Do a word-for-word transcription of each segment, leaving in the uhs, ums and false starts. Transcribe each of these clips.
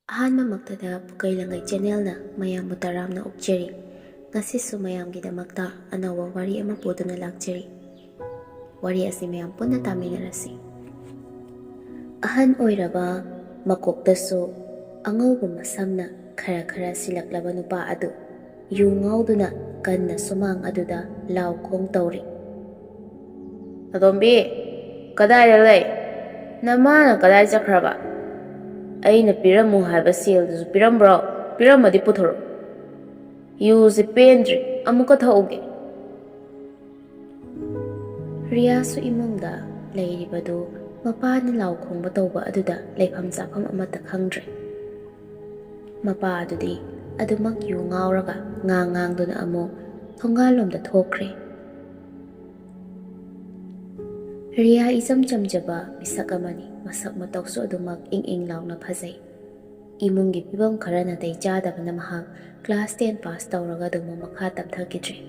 ꯑꯍꯥꯟꯕꯃꯛꯇꯗ ꯄꯨꯀꯩ ꯂꯪꯒꯩ ꯆꯦꯅꯦꯜꯅ ꯃꯌꯥꯝꯕꯨ ꯇꯔꯥꯝꯅ ꯑꯣꯛꯆꯔꯤ꯫ ꯉꯁꯤꯁꯨ ꯃꯌꯥꯝꯒꯤꯗꯃꯛꯇ ꯑꯅꯧꯕ ꯋꯥꯔꯤ ꯑꯃ ꯄꯨꯗꯨꯅ ꯂꯥꯛꯆꯔꯤ꯫ ꯋꯥꯔꯤ ꯑꯁꯤ ꯃꯌꯥꯝ ꯄꯨꯟꯅ ꯇꯥꯃꯤꯟꯅꯔꯁꯤ꯫ ꯑꯍꯟ ꯑꯣꯏꯔꯕ, ꯃꯀꯣꯛꯇꯁꯨ ꯑꯉꯧꯕ ꯃꯁꯝꯅ ꯈꯔ ꯈꯔ ꯁꯤꯜꯂꯛꯂꯕ ꯅꯨꯄꯥ ꯑꯗꯨ ꯌꯨ ꯉꯥꯎꯗꯨꯅ ꯀꯟꯅ ꯁꯨꯃꯥꯡ ꯑꯗꯨꯗ ꯂꯥꯎ ꯈꯣꯡ ꯇꯧꯔꯤ꯫ "ꯑꯇꯣꯝꯕꯤ, ꯀꯗꯥꯏꯗ ꯂꯩ? ꯅꯃꯥꯅ ꯀꯗꯥꯏ ꯆꯠꯈ꯭ꯔꯕ? ꯑꯩꯅ ꯄꯤꯔꯝꯃꯨ ꯍꯥꯏꯕ ꯁꯦꯜꯗꯨꯁꯨ ꯄꯤꯔꯝꯕ꯭ꯔꯣ? ꯄꯤꯔꯝꯃꯗꯤ ꯄꯨꯊꯣꯔꯛꯎ꯫ ꯌꯨꯁꯦ ꯄꯦꯟꯗ꯭ꯔꯤ, ꯑꯃꯨꯛꯀ ꯊꯛꯎꯒꯦ꯫" ꯔꯤꯌꯥꯁꯨ ꯏꯃꯨꯡꯗ ꯂꯩꯔꯤꯕꯗꯨ ꯃꯄꯥꯅ ꯂꯥꯎ ꯈꯣꯡꯕ ꯇꯧꯕ ꯑꯗꯨꯗ ꯂꯩꯐꯝ ꯆꯥꯐꯝ ꯑꯃꯠꯇ ꯈꯪꯗ꯭ꯔꯦ꯫ ꯃꯄꯥ ꯑꯗꯨꯗꯤ ꯑꯗꯨꯃꯛ ꯌꯨ ꯉꯥꯎꯔꯒ ꯉꯥꯡ ꯉꯥꯡꯗꯨꯅ ꯑꯃꯨꯛ ꯊꯣꯡꯒꯥꯜꯂꯣꯝꯗ ꯊꯣꯛꯈ꯭ꯔꯦ꯫ ꯔꯤꯌꯥ ꯏꯆꯝ ꯆꯝꯖꯕ ꯃꯤꯁꯛ ꯑꯃꯅꯤ꯫ ꯃꯁꯛ ꯃꯇꯧꯁꯨ ꯑꯗꯨꯃꯛ ꯏꯪ ꯏꯪ ꯂꯥꯎꯅ ꯐꯖꯩ꯫ ꯏꯃꯨꯡꯒꯤ ꯐꯤꯕꯝ ꯈꯔ ꯅꯥꯇꯩ ꯆꯥꯗꯕꯅ ꯃꯍꯥꯛ ꯀ꯭ꯂꯥꯁ ꯇꯦꯟ ꯄꯥꯁ ꯇꯧꯔꯒ ꯑꯗꯨꯃꯛ ꯃꯈꯥ ꯇꯝꯊꯈꯤꯗ꯭ꯔꯦ꯫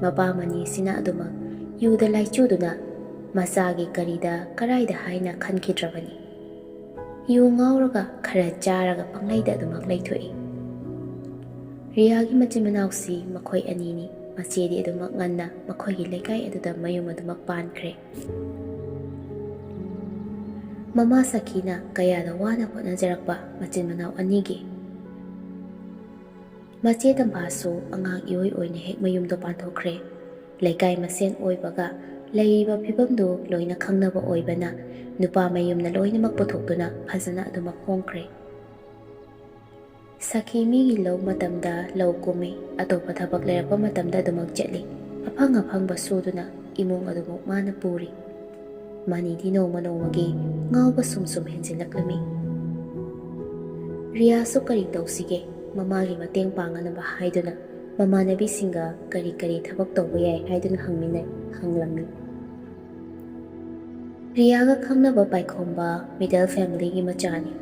ꯃꯄꯥ ꯃꯅꯤꯁꯤꯅ ꯑꯗꯨꯃꯛ ꯌꯨꯗ ꯂꯥꯏꯆꯨꯗꯨꯅ ꯃꯆꯥꯒꯤ ꯀꯔꯤꯗ ꯀꯔꯥꯏꯗ ꯍꯥꯏꯅ ꯈꯟꯈꯤꯗ꯭ꯔꯕꯅꯤ꯫ ꯌꯨ ꯉꯥꯎꯔꯒ ꯈꯔ ꯆꯥꯔꯒ ꯄꯪꯂꯩꯗ ꯑꯗꯨꯃꯛ ꯂꯩꯊꯣꯛꯏ꯫ ꯔꯤꯌꯥꯒꯤ ꯃꯆꯤꯟ ꯃꯅꯥꯎꯁꯤ ꯃꯈꯣꯏ ꯑꯅꯤꯅꯤ꯫ ꯃꯆꯦꯗꯤ ꯑꯗꯨꯃꯛ ꯉꯟꯅ ꯃꯈꯣꯏꯒꯤ ꯂꯩꯀꯥꯏ ꯑꯗꯨꯗ ꯃꯌꯨꯝ ꯑꯗꯨꯃꯛ ꯄꯥꯟꯈ꯭ꯔꯦ꯫ ꯃꯃꯥ ꯁꯈꯤꯅ ꯀꯌꯥꯗ ꯋꯥꯅ ꯍꯣꯠꯅꯖꯔꯛꯄ ꯃꯆꯤꯟ ꯃꯅꯥꯎ ꯑꯅꯤꯒꯤ꯫ ꯃꯆꯦ ꯇꯝꯐꯥꯁꯨ ꯑꯉꯥꯡ ꯏꯑꯣꯏ ꯑꯣꯏꯅ ꯍꯦꯛ ꯃꯌꯨꯝꯗ ꯄꯥꯟꯊꯣꯛꯈ꯭ꯔꯦ꯫ ꯂꯩꯀꯥꯏ ꯃꯁꯦꯟ ꯑꯣꯏꯕꯒ ꯂꯩꯔꯤꯕ ꯐꯤꯕꯝꯗꯨ ꯂꯣꯏꯅ ꯈꯪꯅꯕ ꯑꯣꯏꯕꯅ ꯅꯨꯄꯥ ꯃꯌꯨꯝꯅ ꯂꯣꯏꯅꯃꯛ ꯄꯨꯊꯣꯛꯇꯨꯅ ꯐꯖꯅ ꯑꯗꯨꯃꯛ ꯍꯣꯡꯈ꯭ꯔꯦ꯫ ꯁꯈꯤ ꯃꯤꯒꯤ ꯂꯧ ꯃꯇꯝꯗ ꯂꯧ ꯀꯨꯝꯃꯤ, ꯑꯇꯣꯞꯄ ꯊꯕꯛ ꯂꯩꯔꯛꯄ ꯃꯇꯝꯗ ꯑꯗꯨꯃꯛ ꯆꯠꯂꯤ꯫ ꯑꯐꯪ ꯑꯐꯪꯕ ꯁꯨꯗꯨꯅ ꯏꯃꯨꯡ ꯑꯗꯨꯃꯛ ꯃꯥꯅ ꯄꯨꯔꯤ꯫ ꯃꯅꯤꯗꯤ ꯅꯣꯡꯃ ꯅꯣꯡꯃꯒꯤ ꯉꯥꯎꯕ ꯁꯨꯝ ꯁꯨꯝ ꯍꯦꯟꯖꯤꯜꯂꯛꯂꯝꯃꯤ꯫ ꯔꯤꯌꯥꯁꯨ ꯀꯔꯤ ꯇꯧꯁꯤꯒꯦ, ꯃꯃꯥꯒꯤ ꯃꯇꯦꯡ ꯄꯥꯡꯅꯅꯕ ꯍꯥꯏꯗꯨꯅ ꯃꯃꯥꯟꯅꯕꯤꯁꯤꯡꯒ ꯀꯔꯤ ꯀꯔꯤ ꯊꯕꯛ ꯇꯧꯕ ꯌꯥꯏ ꯍꯥꯏꯗꯨꯅ ꯍꯪꯃꯤꯟꯅꯩ, ꯍꯪꯂꯝꯃꯤ꯫ ꯔꯤꯌꯥꯒ ꯈꯪꯅꯕ ꯄꯥꯏꯈꯣꯝꯕ ꯃꯤꯗꯜ ꯐꯦꯃꯤꯂꯤꯒꯤ ꯃꯆꯥꯅꯤ꯫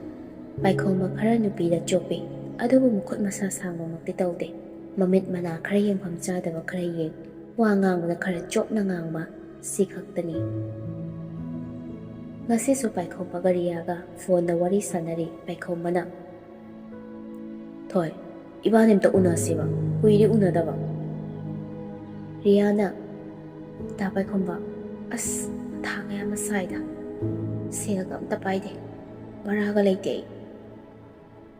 ꯄꯥꯏꯈꯣꯝꯕ ꯈꯔ ꯅꯨꯄꯤꯗ ꯆꯣꯞꯄꯤ, ꯑꯗꯨꯕꯨ ꯃꯈꯨꯠ ꯃꯁꯥ ꯁꯥꯡꯕꯃꯛꯇꯤ ꯇꯧꯗꯦ꯫ ꯃꯃꯤꯠ ꯃꯅꯥ ꯈꯔ ꯌꯦꯡꯐꯝ ꯆꯥꯗꯕ ꯈꯔ ꯌꯦꯡ, ꯋꯥ ꯉꯥꯡꯕꯗ ꯈꯔ ꯆꯣꯞꯅ ꯉꯥꯡꯕ, ꯁꯤ ꯈꯛꯇꯅꯤ꯫ ꯉꯁꯤꯁꯨ ꯄꯥꯏꯈꯣꯝꯕꯒ ꯔꯤꯌꯥꯒ ꯐꯣꯟꯗ ꯋꯥꯔꯤ ꯁꯥꯟꯅꯔꯤ꯫ ꯄꯥꯏꯈꯣꯝꯕꯅ, "ꯊꯣꯏ, ꯏꯕꯥꯅꯤ ꯑꯝꯇ ꯎꯅꯁꯤꯕ, ꯀꯨꯏꯔꯦ ꯎꯅꯗꯕ꯫" ꯔꯤꯌꯥꯅ, "ꯇꯥ ꯄꯥꯏꯈꯣꯝꯕ, ꯑꯁ, ꯃꯊꯥꯒ ꯌꯥꯝ ꯁꯥꯏꯗ꯫ ꯁꯦꯜꯒ ꯑꯝꯇ ꯄꯥꯏꯗꯦ, ꯚꯔꯥꯒ ꯂꯩꯇꯦ ꯑꯩ꯫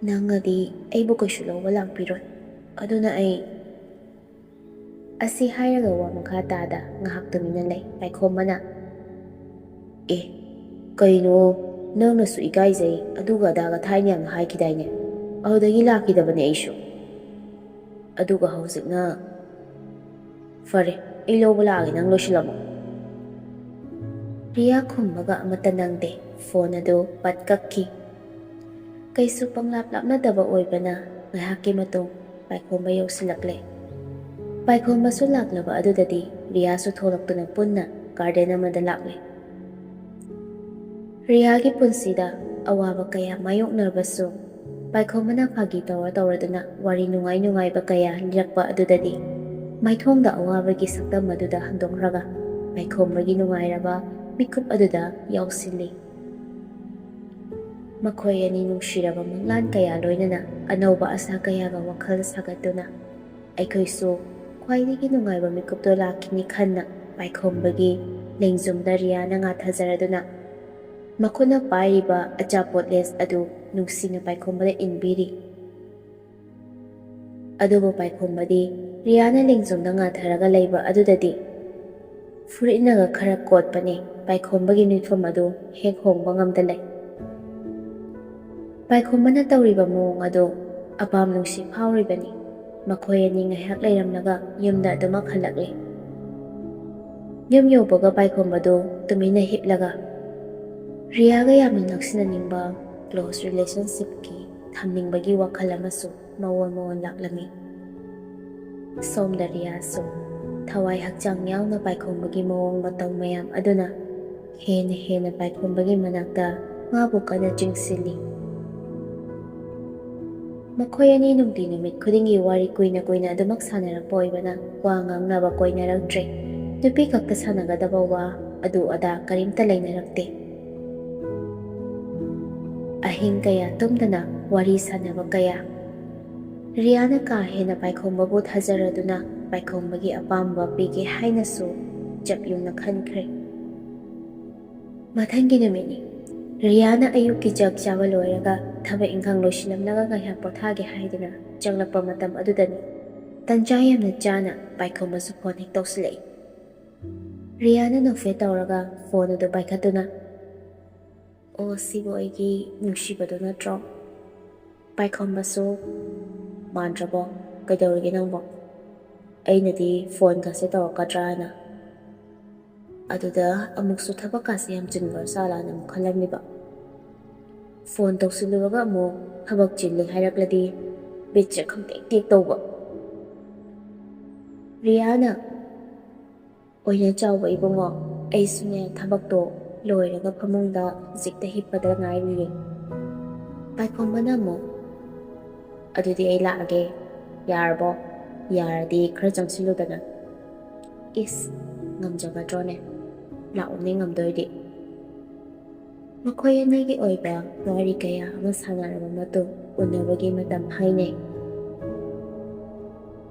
ꯅꯪꯅꯗꯤ ꯑꯩꯕꯨ ꯀꯩꯁꯨ ꯂꯧꯕ ꯂꯥꯛꯄꯤꯔꯣꯏ, ꯑꯗꯨꯅ ꯑꯩ..." ꯑꯁꯤ ꯍꯥꯏꯔꯒ ꯋꯥ ꯃꯈꯥ ꯇꯥꯗ ꯉꯥꯏꯍꯥꯛ ꯇꯨꯃꯤꯟꯅ ꯂꯩ꯫ ꯄꯥꯏꯈꯣꯝꯕꯅ, "ꯑꯦ, ꯀꯩꯅꯣ, ꯅꯪꯅꯁꯨ ꯏꯀꯥꯏꯖꯩ, ꯑꯗꯨꯒ ꯑꯗꯥꯒ ꯊꯥꯏꯅ ꯌꯥꯝꯅ ꯍꯥꯏꯈꯤꯗꯥꯏꯅꯦ? ꯑꯗꯨꯗꯒꯤ ꯂꯥꯛꯈꯤꯗꯕꯅꯦ ꯑꯩꯁꯨ꯫ ꯑꯗꯨꯒ ꯍꯧꯖꯤꯛꯅ, ꯐꯔꯦ, ꯑꯩ ꯂꯧꯕ ꯂꯥꯛꯑꯒꯦ, ꯅꯪ ꯂꯣꯏꯁꯤꯜꯂꯝꯃꯣ꯫" ꯔꯤꯌꯥ ꯈꯨꯝꯕꯒ ꯑꯃꯠꯇ ꯅꯪꯗꯦ꯫ ꯐꯣꯟ ꯑꯗꯨ ꯄꯠ ꯀꯛꯈꯤ꯫ ꯀꯩꯁꯨ ꯄꯪꯂꯥꯞ ꯂꯥꯞꯅꯗꯕ ꯑꯣꯏꯕꯅ ꯉꯥꯏꯍꯥꯛꯀꯤ ꯃꯇꯨꯡ ꯄꯥꯏꯈꯣꯝꯕ ꯌꯧꯁꯤꯜꯂꯛꯂꯦ꯫ ꯄꯥꯏꯈꯣꯝꯕꯁꯨ ꯂꯥꯛꯂꯕ ꯑꯗꯨꯗꯗꯤ ꯔꯤꯌꯥꯁꯨ ꯊꯣꯛꯂꯛꯇꯨꯅ ꯄꯨꯟꯅ ꯒꯥꯔꯗꯦꯟ ꯑꯃꯗ ꯂꯥꯛꯂꯦ꯫ ꯔꯤꯌꯥꯒꯤ ꯄꯨꯟꯁꯤꯗ ꯑꯋꯥꯕ ꯀꯌꯥ ꯃꯥꯌꯣꯛꯅꯔꯕꯁꯨ, ꯄꯥꯏꯈꯣꯝꯕꯅ ꯐꯥꯒꯤ ꯇꯧꯔ ꯇꯧꯔꯗꯨꯅ ꯋꯥꯔꯤ ꯅꯨꯡꯉꯥꯏ ꯅꯨꯡꯉꯥꯏꯕ ꯀꯌꯥ ꯂꯤꯔꯛꯄ ꯑꯗꯨꯗꯗꯤ, ꯃꯥꯏꯊꯣꯡꯗ ꯑꯋꯥꯕꯒꯤ ꯁꯛꯇꯝ ꯑꯗꯨꯗ ꯍꯟꯗꯣꯛꯈ꯭ꯔꯒ, ꯄꯥꯏꯈꯣꯝꯕꯒꯤ ꯅꯨꯡꯉꯥꯏꯔꯕ ꯃꯤꯀꯨꯞ ꯑꯗꯨꯗ ꯌꯥꯎꯁꯤꯜꯂꯤ꯫ ꯃꯈꯣꯏ ꯑꯅꯤ ꯅꯨꯡꯁꯤꯔꯕ ꯃꯪꯂꯥꯟ ꯀꯌꯥ ꯂꯣꯏꯅꯅ ꯑꯅꯧꯕ ꯑꯁꯥ ꯀꯌꯥꯒ ꯋꯥꯈꯜ ꯁꯥꯒꯠꯇꯨꯅ, ꯑꯩꯈꯣꯏꯁꯨ ꯈ꯭ꯋꯥꯏꯗꯒꯤ ꯅꯨꯡꯉꯥꯏꯕ ꯃꯤꯀꯨꯞꯇꯣ ꯂꯥꯛꯈꯤꯅꯤ ꯈꯟꯅ, ꯄꯥꯏꯈꯣꯝꯕꯒꯤ ꯂꯦꯡꯖꯨꯝꯗ ꯔꯤꯌꯥꯅ ꯉꯥꯊꯖꯔꯗꯨꯅ, ꯃꯈꯨꯠꯅ ꯄꯥꯏꯔꯤꯕ ꯑꯆꯥꯄꯣꯠ ꯂꯦꯁ ꯑꯗꯨ ꯅꯨꯡꯁꯤꯅ ꯄꯥꯏꯈꯣꯝꯕꯗ ꯏꯟꯕꯤꯔꯤ꯫ ꯑꯗꯨꯕꯨ ꯄꯥꯏꯈꯣꯝꯕꯗꯤ ꯔꯤꯌꯥꯅ ꯂꯦꯡꯖꯨꯝꯗ ꯉꯥꯊꯔꯒ ꯂꯩꯕ ꯑꯗꯨꯗꯗꯤ ꯐꯨꯔꯤꯠꯅꯒ ꯈꯔ ꯀꯣꯠꯄꯅꯤ꯫ ꯄꯥꯏꯈꯣꯝꯕꯒꯤ ꯃꯤꯐꯝ ꯑꯗꯨ ꯍꯦꯛ ꯍꯣꯡꯕ ꯉꯝꯗ ꯂꯩ꯫ ꯄꯥꯏꯈꯣꯝꯕꯅ ꯇꯧꯔꯤꯕ ꯃꯑꯣꯡ ꯑꯗꯨ ꯑꯄꯥꯝ ꯅꯨꯡꯁꯤ ꯐꯥꯎꯔꯤꯕꯅꯤ꯫ ꯃꯈꯣꯏ ꯑꯅꯤ ꯉꯥꯏꯍꯥꯛ ꯂꯩꯔꯝꯂꯒ ꯌꯨꯝꯗ ꯑꯗꯨꯃꯛ ꯍꯜꯂꯛꯂꯤ꯫ ꯌꯨꯝ ꯌꯧꯕꯒ ꯄꯥꯏꯈꯣꯝꯕꯗꯨ ꯇꯨꯃꯤꯟꯅ ꯍꯤꯞꯂꯒ ꯔꯤꯌꯥꯒ ꯌꯥꯝꯅ ꯅꯛꯁꯤꯟꯅꯅꯤꯡꯕ, ꯀ꯭ꯂꯣꯁ ꯔꯤꯂꯦꯁꯟꯁꯤꯞꯀꯤ ꯊꯝꯅꯤꯡꯕꯒꯤ ꯋꯥꯈꯜ ꯑꯃꯁꯨ ꯃꯑꯣꯟ ꯃꯑꯣꯟ ꯂꯥꯛꯂꯝꯃꯤ꯫ ꯁꯣꯝꯗ ꯔꯤꯌꯥꯁꯨ ꯊꯋꯥꯏ ꯍꯛꯆꯥꯡ ꯌꯥꯎꯅ ꯄꯥꯏꯈꯣꯝꯕꯒꯤ ꯃꯑꯣꯡ ꯃꯇꯧ ꯃꯌꯥꯝ ꯑꯗꯨꯅ ꯍꯦꯟꯅ ꯍꯦꯟꯅ ꯄꯥꯏꯈꯣꯝꯕꯒꯤ ꯃꯅꯥꯛꯇ ꯃꯥꯕꯨ ꯀꯟꯅ ꯆꯤꯡꯁꯤꯜꯂꯤ꯫ ꯃꯈꯣꯏ ꯑꯅꯤ ꯅꯨꯡꯇꯤ ꯅꯨꯃꯤꯠ ꯈꯨꯗꯤꯡꯒꯤ ꯋꯥꯔꯤ ꯀꯨꯏꯅ ꯀꯨꯏꯅ ꯑꯗꯨꯃꯛ ꯁꯥꯟꯅꯔꯛꯄ ꯑꯣꯏꯕꯅ ꯋꯥ ꯉꯥꯡꯅꯕ ꯀꯣꯏꯅꯔꯛꯇ꯭ꯔꯦ꯫ ꯅꯨꯄꯤ ꯈꯛꯇ ꯁꯥꯟꯅꯒꯗꯕ ꯋꯥ ꯑꯗꯨ ꯑꯗꯥ ꯀꯔꯤꯝꯇ ꯂꯩꯅꯔꯛꯇꯦ꯫ ꯑꯍꯤꯡ ꯀꯌꯥ ꯇꯨꯝꯗꯅ ꯋꯥꯔꯤ ꯁꯥꯟꯅꯕ ꯀꯌꯥ꯫ ꯔꯤꯌꯥꯅ ꯀꯥ ꯍꯦꯟꯅ ꯄꯥꯏꯈꯣꯝꯕꯕꯨ ꯊꯥꯖꯔꯗꯨꯅ ꯄꯥꯏꯈꯣꯝꯕꯒꯤ ꯑꯄꯥꯝꯕ ꯄꯤꯒꯦ ꯍꯥꯏꯅꯁꯨ ꯆꯞ ꯌꯨꯡꯅ ꯈꯟꯈ꯭ꯔꯦ꯫ ꯃꯊꯪꯒꯤ ꯅꯨꯃꯤꯠꯅꯤ꯫ ꯔꯤꯌꯥꯅ ꯑꯌꯨꯛꯀꯤ ꯆꯥꯛ ꯆꯥꯕ ꯂꯣꯏꯔꯒ ꯊꯕꯛ ꯏꯪꯈꯥꯡ ꯂꯣꯏꯁꯤꯜꯂꯝꯂꯒ ꯉꯥꯏꯍꯥꯛ ꯄꯣꯊꯥꯒꯦ ꯍꯥꯏꯗꯨꯅ ꯆꯪꯂꯛꯄ ꯃꯇꯝ ꯑꯗꯨꯗꯅꯤ ꯇꯟꯖꯥ ꯌꯥꯝꯅ ꯆꯥꯅ ꯄꯥꯏꯈꯣꯝꯕꯁꯨ ꯐꯣꯟ ꯍꯦꯛ ꯇꯧꯁꯤꯜꯂꯛꯏ꯫ ꯔꯤꯌꯥꯅ ꯅꯣꯛꯐꯦꯠ ꯇꯧꯔꯒ ꯐꯣꯟ ꯑꯗꯨ ꯄꯥꯏꯈꯠꯇꯨꯅ, "ꯑꯣ, ꯁꯤꯕꯨ ꯑꯩꯒꯤ ꯅꯨꯡꯁꯤꯕꯗꯣ ꯅꯠꯇ꯭ꯔꯣ?" ꯄꯥꯏꯈꯣꯝꯕꯁꯨ, "ꯃꯥꯟꯗ꯭ꯔꯕꯣ? ꯀꯩꯗꯧꯔꯒꯦ ꯅꯪꯕꯣ? ꯑꯩꯅꯗꯤ ꯐꯣꯟꯒꯁꯦ ꯇꯧꯔꯛꯀꯗ꯭ꯔꯥꯅ, ꯑꯗꯨꯗ ꯑꯃꯨꯛꯁꯨ ꯊꯕꯛꯀꯥꯁꯦ ꯌꯥꯝ ꯆꯤꯟꯕ ꯖꯥꯠꯂꯥꯅ ꯑꯃꯨꯛ ꯈꯜꯂꯝꯃꯤꯕ꯫ ꯐꯣꯟ ꯇꯧꯁꯤꯜꯂꯨꯔꯒ ꯑꯃꯨꯛ ꯊꯕꯛ ꯆꯤꯜꯂꯤ ꯍꯥꯏꯔꯛꯂꯗꯤ ꯕꯤꯠꯁꯦ ꯈꯪꯇꯦꯛ ꯇꯦꯛ ꯇꯧꯕ꯫" ꯔꯤꯌꯥꯅ, "ꯑꯣꯏꯅ ꯆꯥꯎꯕ ꯏꯕꯨꯡꯉꯣ, ꯑꯩꯁꯨꯅꯦ ꯊꯕꯛꯇꯣ ꯂꯣꯏꯔꯒ ꯐꯃꯨꯡꯗ ꯍꯧꯖꯤꯛꯇ ꯍꯤꯞꯄꯗ ꯉꯥꯏꯔꯤꯌꯦ꯫" ꯄꯥꯏꯈꯣꯝꯕꯅ ꯑꯃꯨꯛ, "ꯑꯗꯨꯗꯤ ꯑꯩ ꯂꯥꯛꯑꯒꯦ, ꯌꯥꯔꯕꯣ? ꯌꯥꯔꯗꯤ ꯈꯔ ꯆꯪꯁꯤꯜꯂꯨꯗꯅ꯫" "ꯏꯁ, ꯉꯝꯖꯒꯗ꯭ꯔꯣꯅꯦ? ꯂꯥꯛꯎꯅꯦ ꯉꯝꯗꯣꯏꯗꯤ꯫" ꯃꯈꯣꯏ ꯑꯅꯤꯒꯤ ꯑꯣꯏꯕ ꯋꯥꯔꯤ ꯀꯌꯥ ꯑꯃ ꯁꯥꯟꯅꯔꯕ ꯃꯇꯨꯡ ꯎꯅꯕꯒꯤ ꯃꯇꯝ ꯍꯥꯏꯅꯩ꯫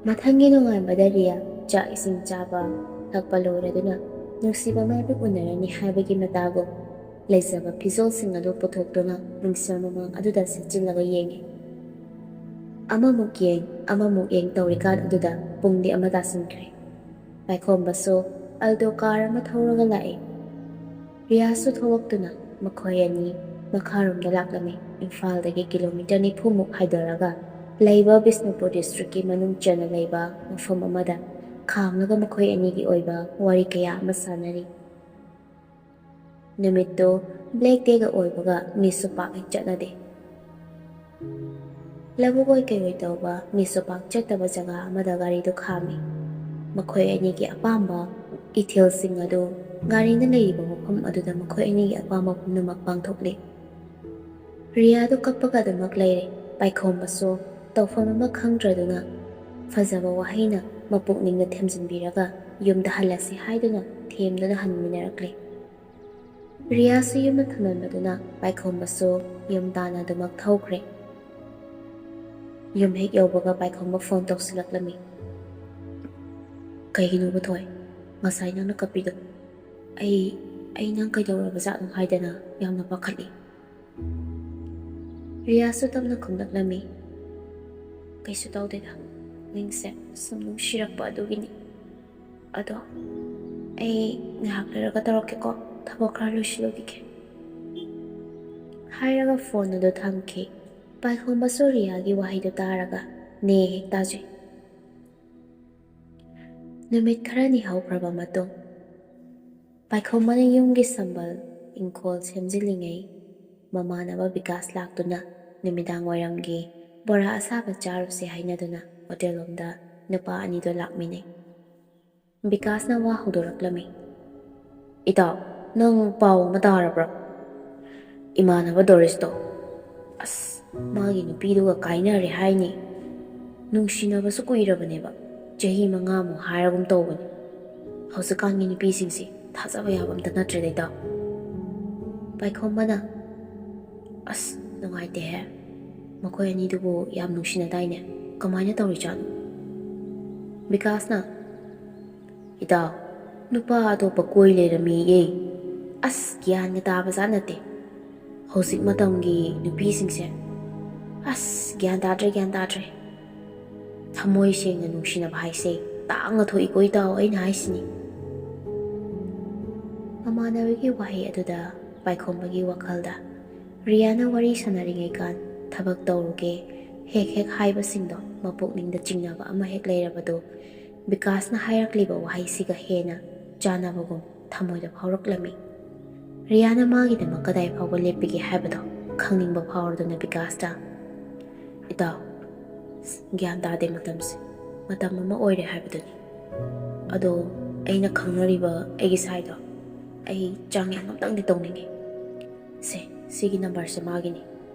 ꯃꯊꯪꯒꯤ ꯅꯣꯡꯉꯥꯟꯕꯗ ꯔꯤꯌꯥ ꯆꯥꯛ ꯏꯁꯤꯡ ꯆꯥꯕ ꯊꯛꯄ ꯂꯣꯏꯔꯗꯨꯅ ꯅꯨꯡꯁꯤꯕ ꯃꯥꯕꯨ ꯎꯅꯔꯅꯤ ꯍꯥꯏꯕꯒꯤ ꯃꯇꯥꯒꯨꯝ ꯂꯩꯖꯕ ꯐꯤꯖꯣꯜꯁꯤꯡ ꯑꯗꯨ ꯄꯨꯊꯣꯛꯇꯨꯅ ꯃꯤꯡꯁꯦꯜ ꯃꯃꯥꯡ ꯑꯗꯨꯗ ꯁꯤꯠꯆꯤꯜꯂꯒ ꯌꯦꯡꯉꯤ꯫ ꯑꯃꯃꯨꯛ ꯌꯦꯡ, ꯑꯃꯃꯨꯛ ꯌꯦꯡ ꯇꯧꯔꯤꯀꯥꯟ ꯑꯗꯨꯗ ꯄꯨꯡꯗꯤ ꯑꯃ ꯇꯥꯁꯤꯟꯈ꯭ꯔꯦ꯫ ꯄꯥꯏꯈꯣꯝꯕꯁꯨ ꯑꯜꯗꯣ ꯀꯥꯔ ꯑꯃ ꯊꯧꯔꯒ ꯂꯥꯛꯏ꯫ ꯔꯤꯌꯥꯁꯨ ꯊꯣꯛꯂꯛꯇꯨꯅ ꯃꯈꯣꯏ ꯑꯅꯤ ꯃꯈꯥꯔꯣꯝꯗ ꯂꯥꯛꯂꯝꯃꯤ꯫ ꯏꯝꯐꯥꯜꯗꯒꯤ ꯀꯤꯂꯣꯃꯤꯇꯔ ꯅꯤꯐꯨꯃꯨꯛ ꯍꯥꯏꯗꯔꯒ ꯂꯩꯕ ꯕꯤꯁꯅꯨꯄꯨꯔ ꯗꯤꯁꯇ꯭ꯔꯤꯛꯀꯤ ꯃꯅꯨꯡ ꯆꯟꯅ ꯂꯩꯕ ꯃꯐꯝ ꯑꯃꯗ ꯈꯥꯝꯂꯒ ꯃꯈꯣꯏ ꯑꯅꯤꯒꯤ ꯑꯣꯏꯕ ꯋꯥꯔꯤ ꯀꯌꯥ ꯑꯃ ꯁꯥꯟꯅꯔꯤ꯫ ꯅꯨꯃꯤꯠꯇꯨ ꯕ꯭ꯂꯦꯛ ꯗꯦꯒ ꯑꯣꯏꯕꯒ ꯃꯤꯁꯨ ꯄꯥꯛ ꯍꯦꯛ ꯆꯠꯅꯗꯦ꯫ ꯂꯧꯕꯨꯛ ꯑꯣꯏ ꯀꯩꯑꯣꯏ ꯇꯧꯕ ꯃꯤꯁꯨ ꯄꯥꯛ ꯆꯠꯇꯕ ꯖꯒꯥ ꯑꯃꯗ ꯒꯥꯔꯤꯗꯨ ꯈꯥꯝꯃꯤ꯫ ꯃꯈꯣꯏ ꯑꯅꯤꯒꯤ ꯑꯄꯥꯝꯕ ꯏꯊꯤꯜꯁꯤꯡ ꯑꯗꯨ ꯒꯥꯔꯤꯅ ꯂꯩꯔꯤꯕ ꯃꯐꯝ ꯑꯗꯨꯗ ꯃꯈꯣꯏ ꯑꯅꯤꯒꯤ ꯑꯄꯥꯝꯕ ꯄꯨꯝꯅꯃꯛ ꯄꯥꯡꯊꯣꯛꯂꯤ꯫ ꯔꯤꯌꯥꯗꯨ ꯀꯞꯄꯒ ꯑꯗꯨꯃꯛ ꯂꯩꯔꯦ꯫ ꯄꯥꯏꯈꯣꯝꯕꯁꯨ ꯇꯧꯐꯝ ꯑꯃ ꯈꯪꯗ꯭ꯔꯗꯨꯅ ꯐꯖꯕ ꯋꯥꯍꯩꯅ ꯃꯄꯨꯛꯅꯤꯡꯗ ꯊꯦꯝꯖꯤꯟꯕꯤꯔꯒ ꯌꯨꯝꯗ ꯍꯜꯂꯁꯤ ꯍꯥꯏꯗꯨꯅ ꯊꯦꯝꯗꯨꯅ ꯍꯟꯃꯤꯟꯅꯔꯛꯂꯦ꯫ ꯔꯤꯌꯥꯁꯨ ꯌꯨꯝꯗ ꯊꯝꯂꯝꯕꯗꯨꯅ ꯄꯥꯏꯈꯣꯝꯕꯁꯨ ꯌꯨꯝ ꯇꯥꯟꯅ ꯑꯗꯨꯃꯛ ꯊꯧꯈ꯭ꯔꯦ꯫ ꯌꯨꯝ ꯍꯦꯛ ꯌꯧꯕꯒ ꯄꯥꯏꯈꯣꯝꯕ ꯐꯣꯟ ꯇꯧꯁꯤꯜꯂꯛꯂꯝꯃꯤ꯫ "ꯀꯩꯒꯤꯅꯣꯕ ꯊꯣꯏ, ꯉꯁꯥꯏ ꯅꯪꯅ ꯀꯞꯄꯤꯗꯣ?" "ꯑꯩ, ꯑꯩ ꯅꯪ ꯀꯩꯗꯧꯔꯕꯖꯥꯠꯅꯣ ꯍꯥꯏꯗꯅ ꯌꯥꯝꯅ ꯄꯥꯈꯠꯂꯤ꯫" ꯔꯤꯌꯥꯁꯨ ꯇꯞꯅ ꯈꯨꯝꯂꯛꯂꯝꯃꯤ꯫ "ꯀꯩꯁꯨ ꯇꯧꯗꯦꯗ, ꯅꯪꯁꯦ ꯁꯨꯝ ꯅꯨꯡꯁꯤꯔꯛꯄ ꯑꯗꯨꯒꯤꯅꯤ꯫ ꯑꯗꯣ ꯑꯩ ꯉꯥꯏꯍꯥꯛ ꯂꯩꯔꯒ ꯇꯧꯔꯛꯀꯦꯀꯣ, ꯊꯕꯛ ꯈꯔ ꯂꯣꯏꯁꯤꯜꯂꯨꯈꯤꯒꯦ꯫" ꯍꯥꯏꯔꯒ ꯐꯣꯟ ꯑꯗꯨ ꯊꯝꯈꯤ꯫ ꯄꯥꯏꯈꯣꯝꯕꯁꯨ ꯔꯤꯌꯥꯒꯤ ꯋꯥꯍꯩꯗꯨ ꯇꯥꯔꯒ ꯅꯦ ꯍꯦꯛ ꯇꯥꯖꯩ꯫ ꯅꯨꯃꯤꯠ ꯈꯔꯅꯤ ꯍꯧꯈ꯭ꯔꯕ ꯃꯇꯨꯡ, ꯄꯥꯏꯈꯣꯝꯕꯅ ꯌꯨꯝꯒꯤ ꯁꯝꯕꯜ ꯏꯪꯈꯣꯜ ꯁꯦꯝꯖꯤꯜꯂꯤꯉꯩ, ꯃꯃꯥꯟꯅꯕ ꯕꯤꯀꯥꯁ ꯂꯥꯛꯇꯨꯅ ꯅꯨꯃꯤꯗꯥꯡ ꯋꯥꯏꯔꯝꯒꯤ ꯕꯣꯔꯥ ꯑꯁꯥꯕ ꯆꯥꯔꯨꯁꯦ ꯍꯥꯏꯅꯗꯨꯅ ꯍꯣꯇꯦꯜ ꯂꯣꯝꯗ ꯅꯨꯄꯥ ꯑꯅꯤꯗꯣ ꯂꯥꯛꯃꯤꯟꯅꯩ꯫ ꯕꯤꯀꯥꯁꯅ ꯋꯥ ꯍꯧꯗꯣꯔꯛꯂꯝꯃꯤ꯫ "ꯏꯇꯥꯎ, ꯅꯪ ꯄꯥꯎ ꯑꯃ ꯇꯥꯔꯕ꯭ꯔꯣ? ꯏꯃꯥꯟꯅꯕ ꯗꯣꯔꯤꯁꯇꯣ, ꯑꯁ, ꯃꯥꯒꯤ ꯅꯨꯄꯤꯗꯨꯒ ꯀꯥꯏꯅꯔꯦ ꯍꯥꯏꯅꯤ꯫ ꯅꯨꯡꯁꯤꯅꯕꯁꯨ ꯀꯨꯏꯔꯕꯅꯦꯕ, ꯆꯍꯤ ꯃꯉꯥꯃꯨꯛ ꯍꯥꯏꯔꯒꯨꯝ ꯇꯧꯕꯅꯤ꯫ ꯍꯧꯖꯤꯛꯀꯥꯟꯒꯤ ꯅꯨꯄꯤꯁꯤꯡꯁꯤ ꯊꯥꯖꯕ ꯌꯥꯕ ꯑꯝꯇ ꯅꯠꯇ꯭ꯔꯦꯗ, ꯏꯇꯥꯎ꯫" ꯄꯥꯏꯈꯣꯝꯕꯅ, "ꯑꯁ, ꯅꯨꯡꯉꯥꯏꯇꯦꯍꯦ꯫ ꯃꯈꯣꯏ ꯑꯅꯤꯗꯨꯕꯨ ꯌꯥꯝ ꯅꯨꯡꯁꯤꯅꯗꯥꯏꯅꯦ? ꯀꯃꯥꯏꯅ ꯇꯧꯔꯤꯖꯥꯠꯅꯣ?" ꯕꯤꯀꯥꯁꯅ, "ꯏꯇꯥꯎ, ꯅꯨꯄꯥ ꯑꯇꯣꯞꯄ ꯀꯣꯏ ꯂꯩꯔꯝꯃꯤꯌꯦ꯫ ꯑꯁ, ꯒ꯭ꯌꯥꯟꯒ ꯇꯥꯕꯖꯥꯠ ꯅꯠꯇꯦ꯫ ꯍꯧꯖꯤꯛ ꯃꯇꯝꯒꯤ ꯅꯨꯄꯤꯁꯤꯡꯁꯦ, ꯑꯁ, ꯒ꯭ꯌꯥꯟ ꯇꯥꯗ꯭ꯔꯦ, ꯒ꯭ꯌꯥꯟ ꯇꯥꯗ꯭ꯔꯦ꯫ ꯊꯃꯣꯏ ꯁꯦꯡꯅ ꯅꯨꯡꯁꯤꯅꯕ ꯍꯥꯏꯁꯦ ꯇꯥꯡꯅ ꯊꯣꯛꯏꯀꯣ, ꯏꯇꯥꯎ, ꯑꯩꯅ ꯍꯥꯏꯁꯤꯅꯤ꯫" ꯃꯃꯥꯟꯅꯕꯒꯤ ꯋꯥꯍꯩ ꯑꯗꯨꯗ ꯄꯥꯏꯈꯣꯝꯕꯒꯤ ꯋꯥꯈꯜꯗ ꯔꯤꯌꯥꯅ ꯋꯥꯔꯤ ꯁꯥꯟꯅꯔꯤꯉꯩꯀꯥꯟ ꯊꯕꯛ ꯇꯧꯔꯨꯒꯦ ꯍꯦꯛ ꯍꯦꯛ ꯍꯥꯏꯕꯁꯤꯡꯗꯣ ꯃꯄꯨꯛꯅꯤꯡꯗ ꯆꯤꯡꯅꯕ ꯑꯃ ꯍꯦꯛ ꯂꯩꯔꯕꯗꯨ ꯕꯤꯀꯥꯁꯅ ꯍꯥꯏꯔꯛꯂꯤꯕ ꯋꯥꯍꯩꯁꯤꯒ ꯍꯦꯟꯅ ꯆꯥꯟꯅꯕꯒꯨꯝ ꯊꯃꯣꯏꯗ ꯐꯥꯎꯔꯛꯂꯝꯃꯤ꯫ ꯔꯤꯌꯥꯅ ꯃꯥꯒꯤꯗꯃꯛ ꯀꯗꯥꯏ ꯐꯥꯎꯕ ꯂꯦꯞꯄꯤꯒꯦ ꯍꯥꯏꯕꯗꯣ ꯈꯪꯅꯤꯡꯕ ꯐꯥꯎꯔꯗꯨꯅ ꯕꯤꯀꯥꯁꯇ, "ꯏꯇꯥꯎ, ꯒ꯭ꯌꯥꯟ ꯇꯥꯗꯦ ꯃꯇꯝꯁꯦ꯫ ꯃꯇꯝ ꯑꯃ ꯑꯣꯏꯔꯦ ꯍꯥꯏꯕꯗꯨꯅꯤ꯫ ꯑꯗꯣ ꯑꯩꯅ ꯈꯪꯅꯔꯤꯕ ꯑꯩꯒꯤ ꯁꯥꯏꯗꯣ ꯑꯩ ꯆꯥꯡꯌꯦꯡ ꯑꯝꯇꯪꯗꯤ ꯇꯧꯅꯤꯡꯉꯤ꯫ ꯁꯦ, ꯁꯤꯒꯤ ꯅꯝꯕꯔꯁꯦ ꯃꯥꯒꯤꯅꯤ꯫